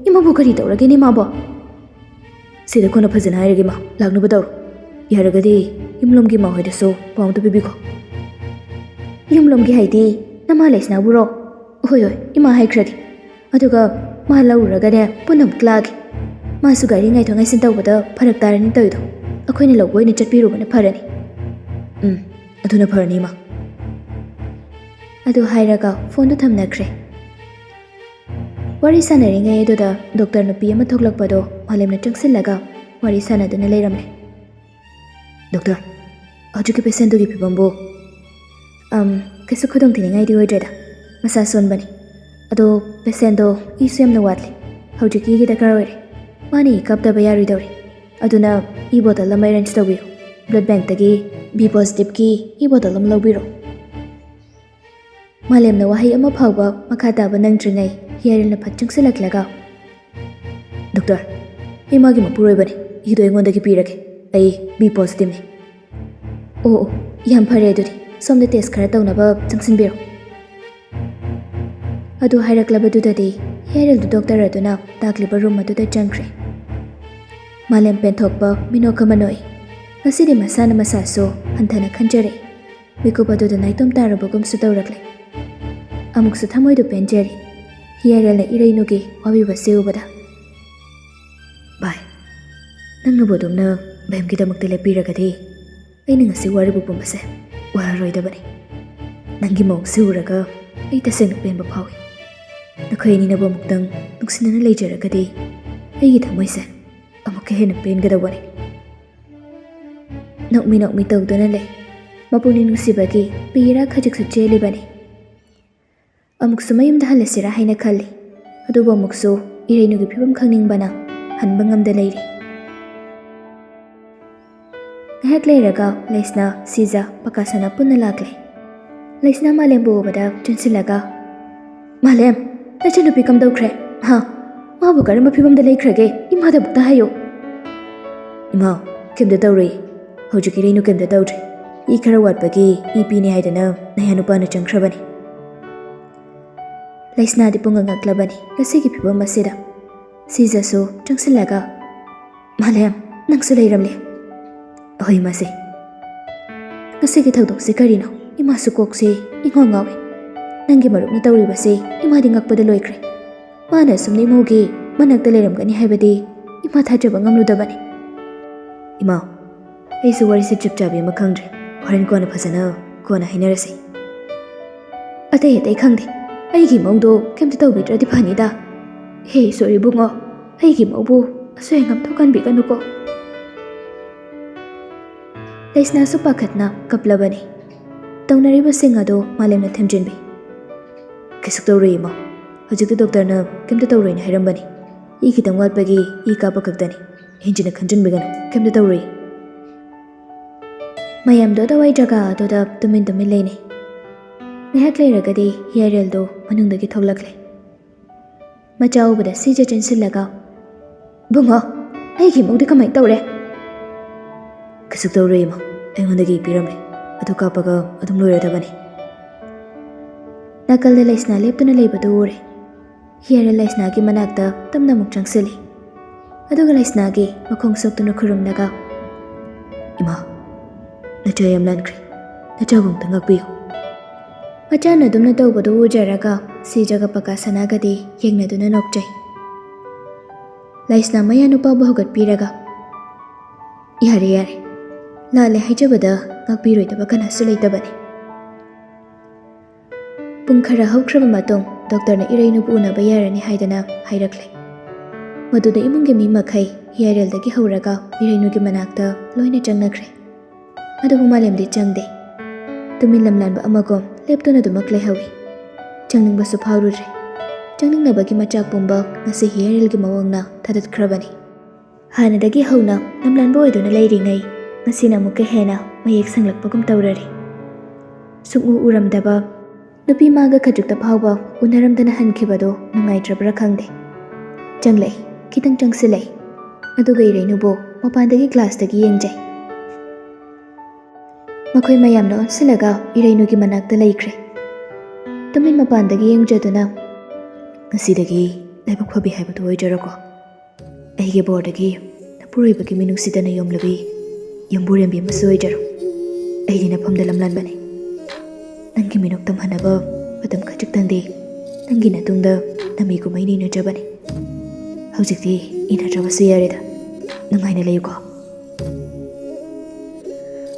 ꯏꯃꯧꯕꯨ ꯀꯔꯤ ꯇꯧꯔꯒꯦꯅꯦ ꯏꯃꯥꯕꯣ?" "ꯁꯤꯗ ꯀꯣꯟꯅ ꯐꯖꯅ ꯍꯥꯏꯔꯒꯦ ꯏꯃꯥ, ꯂꯥꯛꯅꯕ ꯇꯧꯔꯣ꯫ ꯌꯥꯔꯒꯗꯤ ꯌꯨꯝꯂꯣꯝꯒꯤ ꯏꯃꯥ ꯍꯣꯏꯗꯁꯨ ꯄꯥꯎ ꯑꯝꯇ ꯄꯤꯕꯤꯈꯣ꯫" "ꯌꯨꯝꯂꯣꯝꯒꯤ ꯍꯥꯏꯗꯤ ꯅꯃꯥ ꯂꯩꯁꯅꯥꯕꯨꯔꯣ?" ꯍꯣꯏ ꯍꯣꯏ, ꯏꯃꯥ ꯍꯥꯏꯈ꯭ꯔꯒꯦ꯫ ꯑꯗꯨꯒ ꯃꯥ ꯂꯧꯔꯨꯔꯒꯅꯦ, ꯄꯨꯟꯅ ꯑꯃꯨꯛ ꯂꯥꯛꯑꯒꯦ꯫ ꯃꯥꯁꯨ ꯒꯥꯔꯤ ꯉꯥꯏꯊꯣꯛ ꯉꯥꯏꯁꯤꯟ ꯇꯧꯕꯗ ꯐꯔꯛ ꯇꯥꯔꯅꯤ ꯇꯧꯔꯤꯗꯣ꯫ ꯑꯩꯈꯣꯏꯅ ꯂꯧꯕ ꯑꯣꯏꯅ ꯆꯠꯄꯤꯔꯨꯕꯅ ꯐꯔꯅꯤ꯫ ꯎꯝ, ꯑꯗꯨꯅ ꯐꯔꯅꯤ, ꯏꯃꯥ꯫ ꯑꯗꯨ ꯍꯥꯏꯔꯒ ꯐꯣꯟꯗꯨ ꯊꯝꯅꯈ꯭ꯔꯦ꯫ ꯋꯥꯔꯤ ꯁꯥꯟꯅꯔꯤꯉꯩ ꯑꯗꯨꯗ ꯗꯣꯛꯇꯔ ꯅꯨꯄꯤ ꯑꯃ ꯊꯣꯛꯂꯛꯄꯗꯣ ꯃꯥꯂꯦꯝꯅ ꯆꯪꯁꯤꯜꯂꯒ ꯋꯥꯔꯤ ꯁꯥꯟꯅꯗꯨꯅ ꯂꯩꯔꯝꯂꯦ꯫ "ꯗꯣꯛꯇꯔ, ꯍꯧꯖꯤꯛꯀꯤ ꯄꯦꯁꯦꯟꯗꯨꯒꯤ ꯐꯤꯕꯝꯕꯨ?" "ꯑꯝ, ꯀꯩꯁꯨ ꯈꯨꯗꯣꯡꯊꯤꯅꯤꯡꯉꯥꯏꯗꯤ ꯑꯣꯏꯗ꯭ꯔꯦꯗ꯫ ꯃꯁꯥ ꯁꯣꯟꯕꯅꯤ꯫ ꯑꯗꯣ ꯄꯦꯁꯦꯟꯗꯣ ꯏꯁꯨ ꯌꯥꯝꯅ ꯋꯥꯠꯂꯤ꯫ ꯍꯧꯖꯤꯛꯀꯤ ꯏꯒꯤ ꯗꯔꯀꯥꯔ ꯑꯣꯏꯔꯦ꯫ ꯃꯥꯅ ꯏ ꯀꯥꯞꯇꯕ ꯌꯥꯔꯣꯏꯗꯧꯔꯤ꯫ ꯑꯗꯨꯅ ꯏ ꯕꯣꯇꯜ ꯑꯃ ꯑꯦꯔꯦꯟꯖ ꯇꯧꯕꯤꯌꯨ꯫ ꯕ꯭ꯂꯗ ꯕꯦꯡꯛꯇꯒꯤ ꯕꯤ ꯄꯣꯖꯤꯇꯤꯚꯀꯤ ꯏ ꯕꯣꯇꯜ ꯑꯃ ꯂꯧꯕꯤꯔꯣ꯫" ꯃꯥꯂꯦꯝꯅ ꯋꯥꯍꯩ ꯑꯃ ꯐꯥꯎꯕ ꯃꯈꯥ ꯇꯥꯕ ꯅꯪꯗ꯭ꯔꯤꯉꯩ ꯍꯤꯌꯥꯔꯦꯜꯅ ꯐꯠ ꯆꯪꯁꯤꯜꯂꯛꯂꯒ, "ꯗꯣꯛꯇꯔ, ꯑꯩ ꯃꯥꯒꯤ ꯃꯄꯨꯔꯣꯏꯕꯅꯤ꯫ ꯏꯗꯣ ꯑꯩꯉꯣꯟꯗꯒꯤ ꯄꯤꯔꯒꯦ꯫ ꯑꯩ ꯕꯤ ꯄꯣꯖꯤꯇꯤꯚꯅꯤ꯫" "ꯑꯣ ꯑꯣ, ꯌꯥꯝ ꯐꯔꯦ꯫ ꯑꯗꯨꯗꯤ ꯁꯣꯝꯗ ꯇꯦꯁ ꯈꯔ ꯇꯧꯅꯕ ꯆꯪꯁꯤꯟꯕꯤꯔꯣ꯫" ꯑꯗꯨ ꯍꯥꯏꯔꯛꯂꯕꯗꯨꯗꯗꯤ ꯍꯤꯌꯥꯔꯦꯜꯗꯨ ꯗꯣꯛꯇꯔ ꯑꯗꯨꯅ ꯇꯥꯛꯂꯤꯕ ꯔꯨꯝ ꯑꯗꯨꯗ ꯆꯪꯈ꯭ꯔꯦ꯫ ꯃꯥꯂꯦꯝ ꯄꯦꯟꯊꯣꯛꯄ ꯃꯤꯅꯣꯛ ꯑꯃ ꯅꯣꯛꯏ꯫ ꯉꯁꯤꯗꯤ ꯃꯁꯥꯅ ꯃꯁꯥꯁꯨ ꯍꯟꯊꯅ ꯈꯟꯖꯔꯛꯏ꯫ ꯃꯤꯀꯨꯞ ꯑꯗꯨꯗ ꯅꯥꯏꯇꯣꯝ ꯇꯥꯔꯕꯒꯨꯝꯁꯨ ꯇꯧꯔꯛꯂꯦ꯫ ꯑꯃꯨꯛꯁꯨ ꯊꯃꯣꯏꯗꯨ ꯄꯦꯟꯖꯔꯤ꯫ ꯍꯤꯌꯥꯔꯦꯜꯅ ꯏꯔꯩꯅꯨꯒꯤ ꯋꯥꯕꯤꯕꯁꯤ ꯎꯕꯗ, "ꯚꯥꯏ, ꯅꯪꯅꯕꯨ ꯑꯗꯨꯝꯅ ꯕꯦꯝꯒꯤꯗꯃꯛꯇ ꯂꯦꯞꯄꯤꯔꯒꯗꯤ ꯑꯩꯅ ꯉꯁꯤ ꯋꯥꯔꯤꯕ ꯄꯨꯝꯕꯁꯦ ꯋꯥꯔꯔꯣꯏꯗꯕꯅꯤ꯫ ꯅꯪꯒꯤ ꯃꯑꯣꯡꯁꯤ ꯎꯔꯒ ꯑꯩ ꯇꯁꯦꯡꯅ ꯄꯦꯟꯕ ꯐꯥꯎꯏ꯫ ꯅꯈꯣꯏ ꯑꯅꯤꯅꯕꯨ ꯑꯃꯨꯛꯇꯪ ꯅꯨꯡꯁꯤꯅꯅ ꯂꯩꯖꯔꯒꯗꯤ ꯑꯩꯒꯤ ꯊꯃꯣꯏꯁꯦ ꯑꯃꯨꯛꯀ ꯍꯦꯟꯅ ꯄꯦꯟꯒꯗꯧꯕꯅꯤ꯫" ꯅꯣꯛꯃꯤ ꯅꯣꯛꯃꯤ ꯇꯧꯗꯨꯅ ꯂꯩ꯫ ꯃꯄꯨꯛꯅꯤꯡ ꯅꯨꯡꯁꯤꯕꯒꯤ ꯄꯤꯔꯥ ꯈꯖꯤꯛꯁꯨ ꯆꯦꯜꯂꯤꯕꯅꯤ꯫ ꯑꯃꯨꯛꯁꯨ ꯃꯌꯨꯝꯗ ꯍꯜꯂꯁꯤꯔꯥ ꯍꯥꯏꯅ ꯈꯜꯂꯤ꯫ ꯑꯗꯨꯕꯨ ꯑꯃꯨꯛꯁꯨ ꯏꯔꯩꯅꯨꯒꯤ ꯐꯤꯕꯝ ꯈꯪꯅꯤꯡꯕꯅ ꯍꯟꯕ ꯉꯝꯗ ꯂꯩꯔꯤ꯫ ꯉꯥꯏꯍꯥꯛ ꯂꯩꯔꯒ ꯂꯩꯁꯅꯥ, ꯁꯤꯖ, ꯄꯀꯥꯁꯅꯥ ꯄꯨꯟꯅ ꯂꯥꯛꯂꯦ꯫ ꯂꯩꯁꯅꯥ ꯃꯥꯂꯦꯝꯕꯨ ꯎꯕꯗ ꯆꯦꯟꯁꯤꯜꯂꯒ, "ꯃꯥꯂꯦꯝ, ꯅꯆꯟꯅꯨꯄꯤ ꯀꯝꯗꯧꯈ꯭ꯔꯦ? ꯍꯥ? ꯃꯥꯕꯨ ꯀꯔꯝꯕ ꯐꯤꯕꯝꯗ ꯂꯩꯈ꯭ꯔꯒꯦ? ꯏꯃꯥꯗ ꯑꯃꯨꯛꯇ ꯍꯥꯏꯌꯨ꯫" "ꯏꯃꯥ, ꯀꯩꯝꯇ ꯇꯧꯔꯣꯏ꯫ ꯍꯧꯖꯤꯛ ꯏꯔꯩꯅꯨ ꯀꯩꯝꯇ ꯇꯧꯗ꯭ꯔꯤ꯫ ꯏ ꯈꯔ ꯋꯥꯠꯄꯒꯤ ꯏ ꯄꯤꯅꯤ ꯍꯥꯏꯗꯅ ꯅꯌꯥ ꯅꯨꯄꯥꯅ ꯆꯪꯈ꯭ꯔꯕꯅꯤ꯫" ꯂꯩꯁꯅꯥꯗꯤ ꯄꯨꯡꯉꯛ ꯉꯛꯂꯕꯅꯤ ꯉꯁꯤꯒꯤ ꯐꯤꯕꯝ ꯑꯁꯤꯗ꯫ ꯁꯤꯖꯁꯨ ꯆꯪꯁꯤꯜꯂꯒ, "ꯃꯥꯂꯦꯝ, ꯅꯪꯁꯨ ꯂꯩꯔꯝꯂꯦ꯫" "ꯑꯍꯣꯏ, ꯃꯥꯁꯦ꯫ ꯉꯁꯤꯒꯤ ꯊꯧꯗꯣꯛꯁꯤ ꯀꯔꯤꯅꯣ? ꯏꯃꯥꯁꯨ ꯀꯣꯛꯁꯤ ꯏꯉꯥꯎ ꯉꯥꯎꯏ꯫" ꯅꯪꯒꯤ ꯃꯔꯨꯞꯅ ꯇꯧꯔꯤꯕꯁꯦ ꯏꯃꯥꯗꯤ ꯉꯛꯄꯗ ꯂꯣꯏꯈ꯭ꯔꯦ꯫ ꯃꯥꯅ ꯑꯁꯨꯝꯅ ꯏꯃꯧꯒꯤ ꯃꯅꯥꯛꯇ ꯂꯩꯔꯝꯒꯅꯤ ꯍꯥꯏꯕꯗꯤ ꯏꯃꯥ ꯊꯥꯖꯕ ꯉꯝꯂꯨꯗꯕꯅꯤ꯫ ꯏꯃꯥ, ꯑꯩꯁꯨ ꯋꯥꯔꯤꯁꯦ ꯆꯞ ꯆꯥꯕꯤ ꯑꯃ ꯈꯪꯗ꯭ꯔꯦ꯫ ꯍꯣꯔꯦꯟ ꯀꯣꯟꯅ ꯐꯖꯅ ꯀꯣꯟꯅ ꯍꯥꯏꯅꯔꯁꯤ꯫ ꯑꯇꯩ ꯑꯇꯩ ꯈꯪꯗꯦ, ꯑꯩꯒꯤ ꯏꯃꯧꯗꯣ ꯀꯩꯝꯇ ꯇꯧꯕꯤꯗ꯭ꯔꯗꯤ ꯐꯅꯤꯗ꯫ ꯍꯦ ꯏꯁꯣꯔ ꯏꯕꯨꯡꯉꯣ, ꯑꯩꯒꯤ ꯏꯃꯧꯕꯨ ꯑꯁꯣꯏ ꯑꯉꯥꯝ ꯊꯣꯛꯍꯟꯕꯤꯒꯅꯨꯀꯣ꯫ ꯂꯩꯁꯅꯥꯁꯨ ꯄꯥꯈꯠꯅ ꯀꯞꯂꯕꯅꯤ꯫ ꯇꯧꯅꯔꯤꯕꯁꯤꯡ ꯑꯗꯨ ꯃꯥꯂꯦꯝꯅ ꯊꯦꯝꯖꯤꯟꯕꯤ꯫ "ꯀꯩꯁꯨ ꯇꯧꯔꯣꯏ ꯏꯃꯥ, ꯍꯧꯖꯤꯛꯇꯤ ꯗꯣꯛꯇꯔꯅ ꯀꯩꯝꯇ ꯇꯧꯔꯣꯏꯅ ꯍꯥꯏꯔꯝꯕꯅꯤ꯫ ꯏ ꯈꯤꯇꯪ ꯋꯥꯠꯄꯒꯤ ꯏ ꯀꯥꯞꯄ ꯈꯛꯇꯅꯤ꯫ ꯍꯦꯟꯖꯤꯟꯅ ꯈꯟꯖꯤꯟꯕꯤꯒꯅꯨ, ꯀꯩꯝꯇ ꯇꯧꯔꯣꯏ꯫" ꯃꯌꯥꯝꯗꯣ ꯑꯗꯨꯋꯥꯏ ꯖꯒꯥ ꯑꯗꯨꯗ ꯇꯨꯃꯤꯟ ꯇꯨꯃꯤꯟ ꯂꯩꯅꯩ꯫ ꯉꯥꯏꯍꯥꯛ ꯂꯩꯔꯒꯗꯤ ꯍꯤꯌꯥꯔꯦꯜꯗꯣ ꯃꯅꯨꯡꯗꯒꯤ ꯊꯣꯛꯂꯛꯂꯦ꯫ ꯃꯆꯥ ꯎꯕꯗ ꯁꯤꯖ ꯆꯦꯟꯁꯤꯜꯂꯒ, "ꯕꯨꯡꯉꯣ, ꯑꯩꯒꯤ ꯏꯃꯧꯗꯤ ꯀꯃꯥꯏꯅ ꯇꯧꯔꯦ?" "ꯀꯩꯁꯨ ꯇꯧꯔꯣꯏ ꯏꯃꯥ, ꯑꯩꯉꯣꯟꯗꯒꯤ ꯄꯤꯔꯝꯂꯦ, ꯑꯗꯨ ꯀꯥꯞꯄꯒ ꯑꯗꯨꯝ ꯂꯣꯏꯔꯗꯕꯅꯤ꯫" ꯅꯥꯀꯜꯗ ꯂꯩꯁꯅꯥ ꯂꯦꯞꯇꯨꯅ ꯂꯩꯕꯗꯨ ꯎꯔꯦ꯫ ꯍꯤꯌꯥꯔꯦꯜ ꯂꯩꯁꯅꯥꯒꯤ ꯃꯅꯥꯛꯇ ꯇꯞꯅ ꯑꯃꯨꯛ ꯆꯪꯁꯤꯜꯂꯤ꯫ ꯑꯗꯨꯒ ꯂꯩꯁꯅꯥꯒꯤ ꯃꯈꯣꯡ ꯁꯣꯛꯇꯨꯅ ꯈꯨꯔꯨꯝꯂꯒ, "ꯏꯃꯥ, ꯅꯆꯥ ꯌꯥꯝ ꯂꯥꯟꯈ꯭ꯔꯦ, ꯅꯆꯥꯕꯨ ꯑꯝꯇ ꯉꯥꯛꯄꯤꯌꯨ꯫" ꯃꯆꯥꯅ ꯑꯗꯨꯝꯅ ꯇꯧꯕꯗꯨ ꯎꯖꯔꯒ ꯁꯤꯖꯒ ꯄꯀꯥ ꯁꯅꯥꯒꯗꯤ ꯌꯦꯡꯅꯗꯨꯅ ꯅꯣꯛꯆꯩ꯫ ꯂꯩꯁꯅꯥ ꯃꯌꯥ ꯅꯨꯄꯥꯕꯨ ꯍꯧꯒꯠꯄꯤꯔꯒ, "ꯌꯥꯔꯦ, ꯌꯥꯔꯦ, ꯂꯥꯜꯂꯦ ꯍꯥꯏꯖꯕꯗ ꯉꯥꯛꯄꯤꯔꯣꯏꯗꯕ ꯀꯅꯥꯁꯨ ꯂꯩꯇꯕꯅꯤ꯫" ꯄꯨꯡ ꯈꯔ ꯍꯧꯈ꯭ꯔꯕ ꯃꯇꯨꯡ ꯗꯣꯛꯇꯔꯅ ꯏꯔꯩꯅꯨꯕꯨ ꯎꯅꯕ ꯌꯥꯔꯅꯤ ꯍꯥꯏꯗꯅ ꯍꯥꯏꯔꯛꯂꯦ꯫ ꯃꯗꯨꯗ ꯏꯃꯨꯡꯒꯤ ꯃꯤ ꯃꯈꯩ ꯍꯤꯌꯥꯔꯦꯜꯗꯒꯤ ꯍꯧꯔꯒ ꯏꯔꯩꯅꯨꯒꯤ ꯃꯅꯥꯛꯇ ꯂꯣꯏꯅ ꯆꯪꯅꯈ꯭ꯔꯦ꯫ ꯑꯗꯨꯕꯨ ꯃꯥꯂꯦꯝꯗꯤ ꯆꯪꯗꯦ꯫ ꯇꯨꯃꯤꯟ ꯂꯝꯂꯥꯟꯕ ꯑꯃꯒꯨꯝ ꯂꯦꯞꯇꯨꯅ ꯑꯗꯨꯃꯛ ꯂꯩꯍꯧꯏ꯫ ꯆꯪꯅꯤꯡꯕꯁꯨ ꯐꯥꯎꯔꯨꯗ꯭ꯔꯦ꯫ ꯆꯪꯅꯤꯡꯅꯕꯒꯤ ꯃꯆꯥꯛ ꯄꯨꯝꯕ ꯉꯁꯤ ꯍꯤꯌꯥꯔꯦꯜꯒꯤ ꯃꯑꯣꯡꯅ ꯊꯥꯗꯠꯈ꯭ꯔꯕꯅꯤ꯫ ꯍꯥꯟꯅꯗꯒꯤ ꯍꯧꯅ ꯂꯝꯂꯥꯟꯕ ꯑꯣꯏꯗꯨꯅ ꯂꯩꯔꯤꯉꯩ ꯉꯁꯤꯅ ꯑꯃꯨꯛꯀ ꯍꯦꯟꯅ ꯃꯌꯦꯛ ꯁꯦꯡꯂꯛꯄꯒꯨꯝ ꯇꯧꯔꯔꯦ꯫ ꯁꯨꯛꯎ ꯎꯔꯝꯗꯕ ꯅꯨꯄꯤ ꯃꯥꯒ ꯈꯖꯤꯛꯇ ꯐꯥꯎꯕ ꯎꯅꯔꯝꯗꯅ ꯍꯟꯈꯤꯕꯗꯣ ꯅꯨꯡꯉꯥꯏꯇ꯭ꯔꯕ꯭ꯔꯥ ꯈꯪꯗꯦ꯫ ꯆꯪꯂꯛꯏ, ꯈꯤꯇꯪ ꯆꯪꯁꯤꯜꯂꯛꯏ꯫ ꯑꯗꯨꯒ ꯏꯔꯩꯅꯨꯕꯨ ꯃꯄꯥꯟꯗꯒꯤ ꯒ꯭ꯂꯥꯁꯇꯒꯤ ꯌꯦꯡꯖꯩ꯫ ꯃꯈꯣꯏ ꯃꯌꯥꯝꯅ ꯑꯣꯟꯁꯤꯜꯂꯒ ꯏꯔꯩꯅꯨꯒꯤ ꯃꯅꯥꯛꯇ ꯂꯩꯈ꯭ꯔꯦ꯫ ꯇꯨꯃꯤꯟ ꯃꯄꯥꯟꯗꯒꯤ ꯌꯦꯡꯖꯗꯨꯅ, "ꯉꯁꯤꯗꯒꯤ ꯂꯥꯏꯕꯛ ꯐꯕꯤ ꯍꯥꯏꯕꯗꯨ ꯑꯣꯏꯖꯔꯣꯀꯣ꯫ ꯑꯩꯒꯤ ꯕꯣꯔꯗꯒꯤ ꯅꯄꯨꯔꯣꯏꯕꯒꯤ ꯃꯤꯅꯨꯡꯁꯤꯗꯅ ꯌꯣꯝꯂꯕꯤ ꯌꯨꯝꯕꯨꯔꯦꯝꯕꯤ ꯑꯃꯁꯨ ꯑꯣꯏꯖꯔꯣ꯫ ꯑꯩꯗꯤ ꯅꯐꯝꯗ ꯂꯝꯂꯥꯟꯕꯅꯤ꯫ ꯅꯪꯒꯤ ꯃꯤꯅꯣꯛ ꯇꯝꯍꯟꯅꯕ ꯃꯇꯝ ꯈꯖꯤꯛꯇꯪꯗꯤ ꯅꯪꯒꯤ ꯅꯇꯨꯡꯗ ꯅꯃꯤ ꯀꯨꯝꯍꯩ ꯅꯩꯅꯖꯕꯅꯤ꯫ ꯍꯧꯖꯤꯛꯇꯤ ꯏꯟꯅꯗ꯭ꯔꯕꯁꯨ ꯌꯥꯔꯦꯗ꯫ ꯅꯨꯡꯉꯥꯏꯅ ꯂꯩꯌꯨꯀꯣ꯫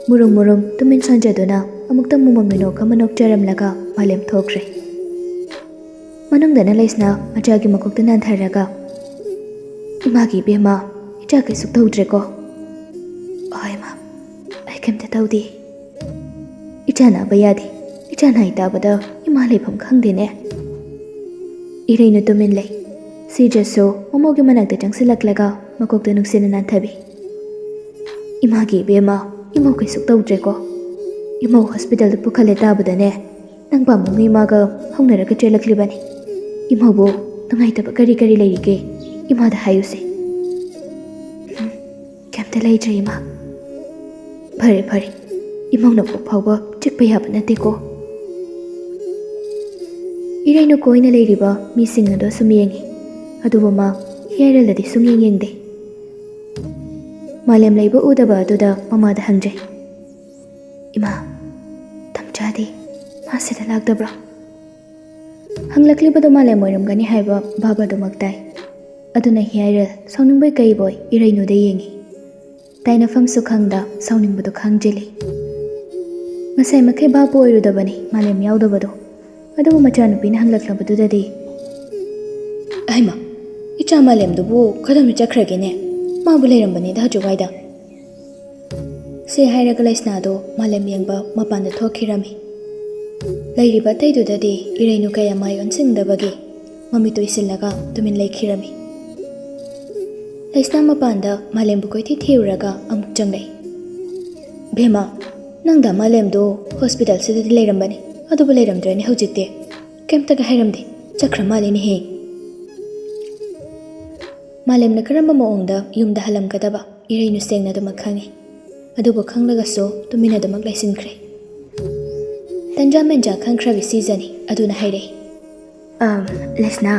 ꯃꯨꯔꯨꯝ ꯃꯨꯔꯨꯝ ꯇꯨꯃꯤꯟ ꯁꯣꯟꯖꯗꯨꯅ ꯑꯃꯨꯛꯇꯪ ꯃꯨꯃꯝ ꯃꯤꯅꯣꯛ ꯑꯃ ꯅꯣꯛꯆꯔꯝꯂꯒ ꯃꯥꯂꯦꯝ ꯊꯣꯛꯈ꯭ꯔꯦ꯫ ꯃꯅꯨꯡꯗꯅ ꯂꯩꯁꯅꯥ ꯃꯆꯥꯒꯤ ꯃꯀꯣꯛꯇ ꯅꯥꯟꯊꯔꯒ, "ꯏꯃꯥꯒꯤ ꯏꯕꯦꯝꯃ, ꯏꯆꯥ ꯀꯩꯁꯨ ꯇꯧꯗ꯭ꯔꯦꯀꯣ?" "ꯍꯣꯏ ꯏꯃꯥ, ꯑꯩ ꯀꯩꯝꯇ ꯇꯧꯗꯦ꯫ ꯏꯆꯥ ꯅꯥꯕ ꯌꯥꯗꯦ꯫ ꯏꯆꯥ ꯅꯥꯏ ꯇꯥꯕꯗ ꯏꯃꯥ ꯂꯩꯐꯝ ꯈꯪꯗꯦꯅꯦ"꯫ ꯏꯔꯩꯅꯨ ꯇꯨꯃꯤꯟ ꯂꯩ꯫ ꯁꯤꯖꯁꯨ ꯃꯃꯧꯒꯤ ꯃꯅꯥꯛꯇ ꯆꯪꯁꯤꯜꯂꯛꯂꯒ ꯃꯀꯣꯛꯇ ꯅꯨꯡꯁꯤꯅ ꯅꯥꯟꯊꯕꯤ꯫ "ꯏꯃꯥꯒꯤ ꯏꯕꯦꯝꯃ, ꯏꯃꯧ ꯀꯩꯁꯨ ꯇꯧꯗ꯭ꯔꯦꯀꯣ? ꯏꯃꯧ ꯍꯣꯁꯄꯤꯇꯥꯜꯗ ꯄꯨꯈꯠꯂꯦ ꯇꯥꯕꯗꯅꯦ, ꯅꯪ ꯄꯥꯝꯃꯨꯅ ꯏꯃꯥꯒ ꯍꯧꯅꯔꯒ ꯆꯦꯜꯂꯛꯂꯤꯕꯅꯤ꯫ ꯏꯃꯧꯕꯨ ꯅꯨꯡꯉꯥꯏꯇꯕ ꯀꯔꯤ ꯀꯔꯤ ꯂꯩꯔꯤꯒꯦ? ꯏꯃꯥꯗ ꯍꯥꯏꯌꯨꯁꯦ"꯫ "ꯎꯝ, ꯀꯩꯝꯇ ꯂꯩꯇ꯭ꯔꯦ ꯏꯃꯥ"꯫ "ꯐꯔꯦ ꯐꯔꯦ, ꯏꯃꯧꯅ ꯄꯣꯛ ꯐꯥꯎꯕ ꯆꯤꯛꯄ ꯌꯥꯕ ꯅꯠꯇꯦꯀꯣ"꯫ ꯏꯔꯩꯅꯨ ꯀꯣꯏꯅ ꯂꯩꯔꯤꯕ ꯃꯤꯁꯤꯡ ꯑꯗꯨ ꯁꯨꯝ ꯌꯦꯡꯉꯤ, ꯑꯗꯨꯕꯨ ꯃꯥ ꯍꯤꯌꯥꯏꯔꯦꯜꯗꯗꯤ ꯁꯨꯝ ꯌꯦꯡ ꯌꯦꯡꯗꯦ꯫ ꯃꯥꯂꯦꯝ ꯂꯩꯕ ꯎꯗꯕ ꯑꯗꯨꯗ ꯃꯃꯥꯗ ꯍꯪꯖꯩ, "ꯏꯃꯥ, ꯇꯝꯆꯥꯗꯤ ꯃꯥ ꯁꯤꯗ ꯂꯥꯛꯇꯕ꯭ꯔꯣ?" ꯍꯪꯂꯛꯂꯤꯕꯗꯨ ꯃꯥꯂꯦꯝ ꯑꯣꯏꯔꯝꯒꯅꯤ ꯍꯥꯏꯕ ꯚꯥꯕ ꯑꯗꯨꯃꯛ ꯇꯥꯏ꯫ ꯑꯗꯨꯅ ꯍꯤꯌꯥꯏꯔꯦꯜ ꯁꯥꯎꯅꯤꯡꯕꯣꯏ ꯀꯩꯕꯣꯏ ꯏꯔꯩꯅꯨꯗ ꯌꯦꯡꯉꯤ꯫ ꯇꯥꯏꯅꯐꯝꯁꯨ ꯈꯪꯗ ꯁꯥꯎꯅꯤꯡꯕꯗꯨ ꯈꯥꯡꯖꯤꯜꯂꯤ꯫ ꯉꯁꯥꯏ ꯃꯈꯩ ꯚꯥꯕ ꯑꯣꯏꯔꯨꯗꯕꯅꯤ ꯃꯥꯂꯦꯝ ꯌꯥꯎꯗꯕꯗꯨ꯫ ꯑꯗꯨꯕꯨ ꯃꯆꯥꯅꯨꯄꯤꯅ ꯍꯪꯂꯛꯂꯕꯗꯨꯗꯗꯤ, "ꯑꯩꯃ, ꯏꯆꯥ ꯃꯥꯂꯦꯝꯗꯨꯕꯨ ꯀꯗꯣꯝꯗ ꯆꯠꯈ꯭ꯔꯒꯦꯅꯦ? ꯃꯥꯕꯨ ꯂꯩꯔꯝꯕꯅꯤꯗ ꯍꯧꯖꯤꯛꯋꯥꯏꯗ"꯫ ꯁꯤ ꯍꯥꯏꯔꯒ ꯂꯩꯁꯅꯥꯗꯣ ꯃꯥꯂꯦꯝ ꯌꯦꯡꯕ ꯃꯄꯥꯟꯗ ꯊꯣꯛꯈꯤꯔꯝꯃꯤ꯫ ꯂꯩꯔꯤꯕ ꯑꯇꯩꯗꯨꯗꯗꯤ ꯏꯔꯩꯅꯨ ꯀꯌꯥ ꯃꯥꯏ ꯑꯣꯟꯁꯤꯟꯗꯕꯒꯤ ꯃꯃꯤꯠ ꯎꯏꯁꯤꯜꯂꯒ ꯇꯨꯃꯤꯟ ꯂꯩꯈꯤꯔꯝꯃꯤ꯫ ꯂꯩꯁꯅꯥ ꯃꯄꯥꯟꯗ ꯃꯥꯂꯦꯝꯕꯨ ꯀꯣꯏꯊꯤ ꯊꯤꯔꯨꯔꯒ ꯑꯃꯨꯛ ꯆꯪꯂꯛꯏ꯫ "ꯕꯦꯝꯃ, ꯅꯪꯗ ꯃꯥꯂꯦꯝꯗꯣ ꯍꯣꯁꯄꯤꯇꯥꯜꯁꯤꯗꯗꯤ ꯂꯩꯔꯝꯕꯅꯤ, ꯑꯗꯨꯕꯨ ꯂꯩꯔꯝꯗ꯭ꯔꯦꯅꯦ ꯍꯧꯖꯤꯛꯇꯤ꯫ ꯀꯩꯝꯇꯒ ꯍꯥꯏꯔꯝꯗꯦ, ꯆꯠꯈ꯭ꯔ ꯃꯥꯜꯂꯦꯅꯦꯍꯦ"꯫ ꯃꯥꯂꯦꯝꯅ ꯀꯔꯝꯕ ꯃꯑꯣꯡꯗ ꯌꯨꯝꯗ ꯍꯜꯂꯝꯒꯗꯕ ꯏꯔꯩꯅꯨ ꯁꯦꯡꯅ ꯑꯗꯨꯃꯛ ꯈꯪꯏ꯫ ꯑꯗꯨꯕꯨ ꯈꯪꯂꯒꯁꯨ ꯇꯨꯃꯤꯟꯅ ꯑꯗꯨꯃꯛ ꯂꯩꯁꯤꯟꯈ꯭ꯔꯦ꯫ ꯇꯟꯖꯥ ꯃꯦꯟꯖꯥ ꯈꯪꯈ꯭ꯔꯕꯤ ꯁꯤꯖꯅꯤ ꯑꯗꯨꯅ ꯍꯥꯏꯔꯛꯏ, "ꯑꯝ, ꯂꯦꯁꯅꯥ,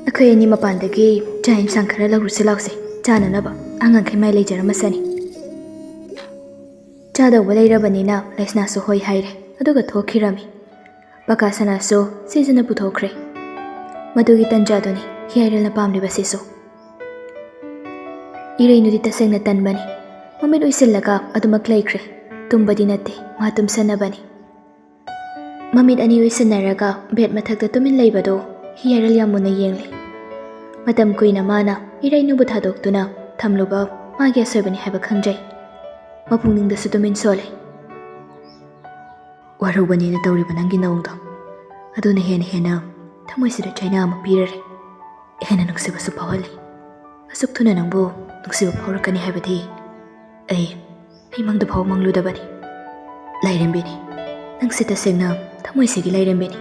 ꯑꯩꯈꯣꯏ ꯑꯅꯤ ꯃꯄꯥꯟꯗꯒꯤ ꯆꯥꯛ ꯏꯟꯁꯥꯡ ꯈꯔ ꯂꯧꯔꯨꯁꯤ ꯂꯥꯎꯁꯦ, ꯆꯥꯅꯅꯕ꯫ ꯑꯉꯥꯡꯈꯩ ꯃꯥꯏ ꯂꯩꯖꯔꯝꯃꯁꯅꯤ"꯫ ꯆꯥꯗꯧꯕ ꯂꯩꯔꯕꯅꯤꯅ ꯂꯦꯁꯅꯥꯁꯨ ꯍꯣꯏ ꯍꯥꯏꯔꯦ, ꯑꯗꯨꯒ ꯊꯣꯛꯈꯤꯔꯝꯃꯤ꯫ ꯄꯀꯥ ꯁꯅꯥꯁꯨ ꯁꯤꯖꯅ ꯄꯨꯊꯣꯛꯈ꯭ꯔꯦ꯫ ꯃꯗꯨꯒꯤ ꯇꯟꯖꯥꯗꯨꯅꯤ ꯍꯤꯌꯥꯏꯔꯦꯜꯅ ꯄꯥꯝꯂꯤꯕꯁꯤꯁꯨ꯫ ꯏꯔꯩꯅꯨꯗꯤ ꯇꯁꯦꯡꯅ ꯇꯟꯕꯅꯤ꯫ ꯃꯃꯤꯠ ꯎꯏꯁꯤꯜꯂꯒ ꯑꯗꯨꯃꯛ ꯂꯩꯈ꯭ꯔꯦ꯫ ꯇꯨꯝꯕꯗꯤ ꯅꯠꯇꯦ, ꯃꯥ ꯇꯨꯝꯁꯟꯅꯕꯅꯤ꯫ ꯃꯃꯤꯠ ꯑꯅꯤ ꯎꯏꯁꯤꯟꯅꯔꯒ ꯕꯦꯗ ꯃꯊꯛꯇ ꯇꯨꯃꯤꯟ ꯂꯩꯕꯗꯨ ꯍꯤꯌꯥꯏꯔꯦꯜ ꯌꯥꯝ ꯃꯨꯟꯅ ꯌꯦꯡꯂꯤ꯫ ꯃꯇꯝ ꯀꯨꯏꯅ ꯃꯥꯅ ꯏꯔꯩꯅꯨꯕꯨ ꯊꯥꯗꯣꯛꯇꯨꯅ ꯊꯝꯂꯨꯕ ꯃꯥꯒꯤ ꯑꯁꯣꯏꯕꯅꯤ ꯍꯥꯏꯕ ꯈꯪꯖꯩ꯫ ꯃꯄꯨꯛꯅꯤꯡꯗꯁꯨ ꯇꯨꯃꯤꯟ ꯁꯣꯜꯂꯤ꯫ "ꯋꯥꯔꯧꯕꯅꯦꯅ ꯇꯧꯔꯤꯕ ꯅꯪꯒꯤ ꯅꯑꯣꯡꯗꯣ, ꯑꯗꯨꯅ ꯍꯦꯟꯅ ꯍꯦꯟꯅ ꯊꯃꯣꯏꯁꯤꯗ ꯆꯩꯅꯥ ꯑꯃ ꯄꯤꯔꯔꯦ꯫ ꯍꯦꯟꯅ ꯅꯨꯡꯁꯤꯕꯁꯨ ꯐꯥꯎꯍꯜꯂꯤ꯫ ꯑꯁꯨꯛ ꯊꯨꯅ ꯅꯪꯕꯨ ꯅꯨꯡꯁꯤꯕ ꯐꯥꯎꯔꯛꯀꯅꯤ ꯍꯥꯏꯕꯗꯤ ꯑꯩ, ꯑꯩ ꯃꯪꯗ ꯐꯥꯎ ꯃꯪꯂꯨꯗꯕꯅꯤ꯫ ꯂꯥꯏꯔꯦꯝꯕꯤꯅꯤ, ꯅꯪꯁꯦ ꯇꯁꯦꯡꯅ ꯊꯃꯣꯏꯁꯤꯒꯤ ꯂꯥꯏꯔꯦꯝꯕꯤꯅꯤ꯫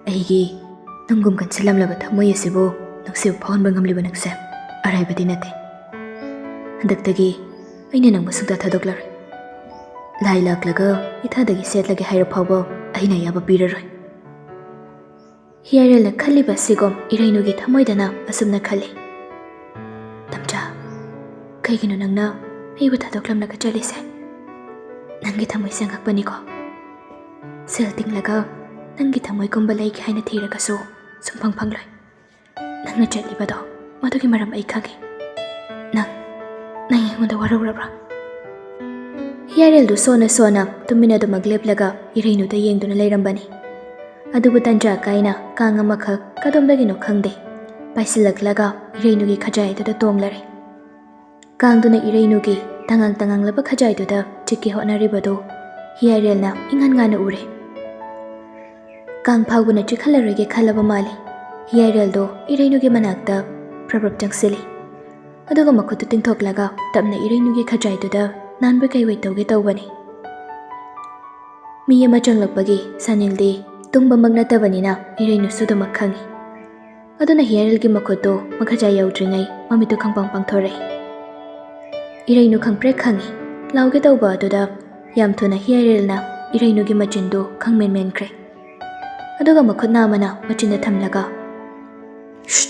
ꯑꯩꯒꯤ ꯅꯪꯒꯨꯝ ꯀꯟꯁꯤꯜꯂꯝꯂꯕ ꯊꯃꯣꯏ ꯑꯁꯤꯕꯨ ꯅꯨꯡꯁꯤꯕ ꯐꯥꯎꯍꯟꯕ ꯉꯝꯂꯤꯕ ꯅꯪꯁꯦ ꯑꯔꯥꯏꯕꯗꯤ ꯅꯠꯇꯦ꯫ ꯍꯟꯗꯛꯇꯒꯤ ꯑꯩꯅ ꯅꯪꯕꯨ ꯁꯨꯡꯊꯥ ꯊꯥꯗꯣꯛꯂꯔꯣꯏ꯫ ꯂꯥꯏ ꯂꯥꯛꯂꯒ ꯏꯊꯥꯗꯒꯤ ꯁꯦꯠꯂꯒꯦ ꯍꯥꯏꯔ ꯐꯥꯎꯕ ꯑꯩꯅ ꯑꯌꯥꯕ ꯄꯤꯔꯔꯣꯏ꯫" ꯍꯤꯌꯥꯏꯔꯦꯜꯅ ꯈꯜꯂꯤꯕ ꯑꯁꯤꯒꯨꯝ ꯏꯔꯩꯅꯨꯒꯤ ꯊꯃꯣꯏꯗꯅ ꯑꯁꯨꯝꯅ ꯈꯜꯂꯤ꯫ "ꯇꯝꯆꯥ, ꯀꯩꯒꯤꯅꯣ ꯅꯪꯅ ꯑꯩꯕꯨ ꯊꯥꯗꯣꯛꯂꯝꯂꯒ ꯆꯠꯂꯤꯁꯦ? ꯅꯪꯒꯤ ꯊꯃꯣꯏꯁꯦ ꯑꯉꯛꯄꯅꯤꯀꯣ꯫ ꯁꯦꯜ ꯇꯤꯡꯂꯒ ꯅꯪꯒꯤ ꯊꯃꯣꯏꯒꯨꯝꯕ ꯂꯩꯒꯦ ꯍꯥꯏꯅ ꯊꯤꯔꯒꯁꯨ ꯁꯨꯡꯐꯪ ꯐꯪꯂꯣꯏ꯫ ꯅꯪꯅ ꯆꯠꯂꯤꯕꯗꯣ, ꯃꯗꯨꯒꯤ ꯃꯔꯝ ꯑꯩ ꯈꯪꯉꯤ꯫ ꯅꯪ, ꯅꯪ ꯑꯩꯉꯣꯟꯗ ꯋꯥꯔꯧꯔꯕ꯭ꯔꯥ?" ꯍꯤꯌꯥꯏꯔꯦꯜꯗꯨ ꯁꯣꯟꯅ ꯁꯣꯟꯅ ꯇꯨꯃꯤꯟ ꯑꯗꯨꯃꯛ ꯂꯦꯞꯂꯒ ꯏꯔꯩꯅꯨꯗ ꯌꯦꯡꯗꯨꯅ ꯂꯩꯔꯝꯕꯅꯤ꯫ ꯑꯗꯨꯕꯨ ꯇꯟꯖꯥ ꯀꯥꯏꯅ ꯀꯥꯡ ꯑꯃꯈꯛ ꯀꯗꯣꯝꯗꯒꯤꯅꯣ ꯈꯪꯗꯦ ꯄꯥꯏꯁꯤꯜꯂꯛꯂꯒ ꯏꯔꯩꯅꯨꯒꯤ ꯈꯖꯥꯏ ꯑꯗꯨꯗ ꯇꯣꯡꯂꯔꯦ꯫ ꯀꯥꯡꯗꯨꯅ ꯏꯔꯩꯅꯨꯒꯤ ꯇꯉꯥꯡ ꯇꯉꯥꯡꯂꯕ ꯈꯖꯥꯏꯗꯨꯗ ꯆꯤꯛꯀꯦ ꯍꯣꯠꯅꯔꯤꯕꯗꯨ ꯍꯤꯌꯥꯏꯔꯦꯜꯅ ꯏꯉꯥꯟ ꯉꯥꯟꯅ ꯎꯔꯦ꯫ ꯀꯥꯡ ꯐꯥꯎꯕꯅ ꯆꯤꯛꯍꯜꯂꯔꯣꯏꯒꯦ ꯈꯜꯂꯕ ꯃꯥꯜꯂꯤ꯫ ꯍꯤꯌꯥꯏꯔꯦꯜꯗꯣ ꯏꯔꯩꯅꯨꯒꯤ ꯃꯅꯥꯛꯇ ꯄ꯭ꯔꯞ ꯄ꯭ꯔꯞ ꯆꯪꯁꯤꯜꯂꯤ꯫ ꯑꯗꯨꯒ ꯃꯈꯨꯠꯇꯨ ꯇꯤꯡꯊꯣꯛꯂꯒ ꯇꯞꯅ ꯏꯔꯩꯅꯨꯒꯤ ꯈꯖꯥꯏꯗꯨꯗ ꯅꯥꯟꯕ ꯀꯩꯑꯣꯏ ꯇꯧꯒꯦ ꯇꯧꯕꯅꯤ꯫ ꯃꯤ ꯑꯃ ꯆꯪꯂꯛꯄꯒꯤ ꯁꯥꯅꯤꯜꯗꯤ ꯇꯨꯝꯕꯃꯛ ꯅꯠꯇꯕꯅꯤꯅ ꯏꯔꯩꯅꯨꯁꯨ ꯑꯗꯨꯃꯛ ꯈꯪꯏ꯫ ꯑꯗꯨꯅ ꯍꯤꯌꯥꯏꯔꯦꯜꯒꯤ ꯃꯈꯨꯠꯇꯨ ꯃꯈꯖꯥꯏ ꯌꯧꯗ꯭ꯔꯤꯉꯩ ꯃꯃꯤꯠꯇꯨ ꯈꯪꯄꯥꯡ ꯄꯥꯡꯊꯣꯔꯛꯏ꯫ ꯏꯔꯩꯅꯨ ꯈꯪꯄ꯭ꯔꯦꯛ ꯈꯪꯏ꯫ ꯂꯥꯎꯒꯦ ꯇꯧꯕ ꯑꯗꯨꯗ ꯌꯥꯝ ꯊꯨꯅ ꯍꯤꯌꯥꯏꯔꯦꯜꯅ ꯏꯔꯩꯅꯨꯒꯤ ꯃꯆꯤꯟꯗꯨ ꯈꯪꯃꯦꯟ ꯃꯦꯟꯈ꯭ꯔꯦ꯫ ꯑꯗꯨꯒ ꯃꯈꯨꯠ ꯅꯥꯝꯃꯅ ꯃꯆꯤꯟꯗ ꯊꯝꯂꯒ, "ꯁ꯭ꯁ!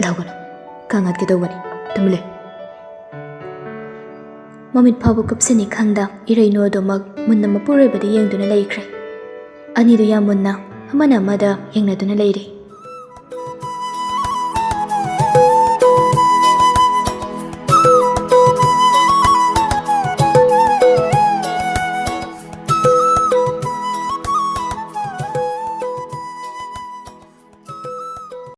ꯂꯥꯎꯒꯅꯨ, ꯀꯥꯡ ꯍꯥꯠꯀꯦ ꯇꯧꯕꯅꯤ, ꯇꯨꯃꯤꯟ ꯂꯩ꯫" ꯃꯃꯤꯠ ꯐꯥꯎꯕ ꯀꯨꯞꯁꯅꯤ ꯈꯪꯗ ꯏꯔꯩꯅꯨ ꯑꯗꯨꯃꯛ ꯃꯨꯟꯅ ꯃꯄꯨꯔꯣꯏꯕꯗ ꯌꯦꯡꯗꯨꯅ ꯂꯩꯈ꯭ꯔꯦ꯫ ꯑꯅꯤꯗꯨ ꯌꯥꯝ ꯃꯨꯟꯅ ꯑꯃꯅ ꯑꯃꯗ ꯌꯦꯡꯅꯗꯨꯅ ꯂꯩꯔꯤ꯫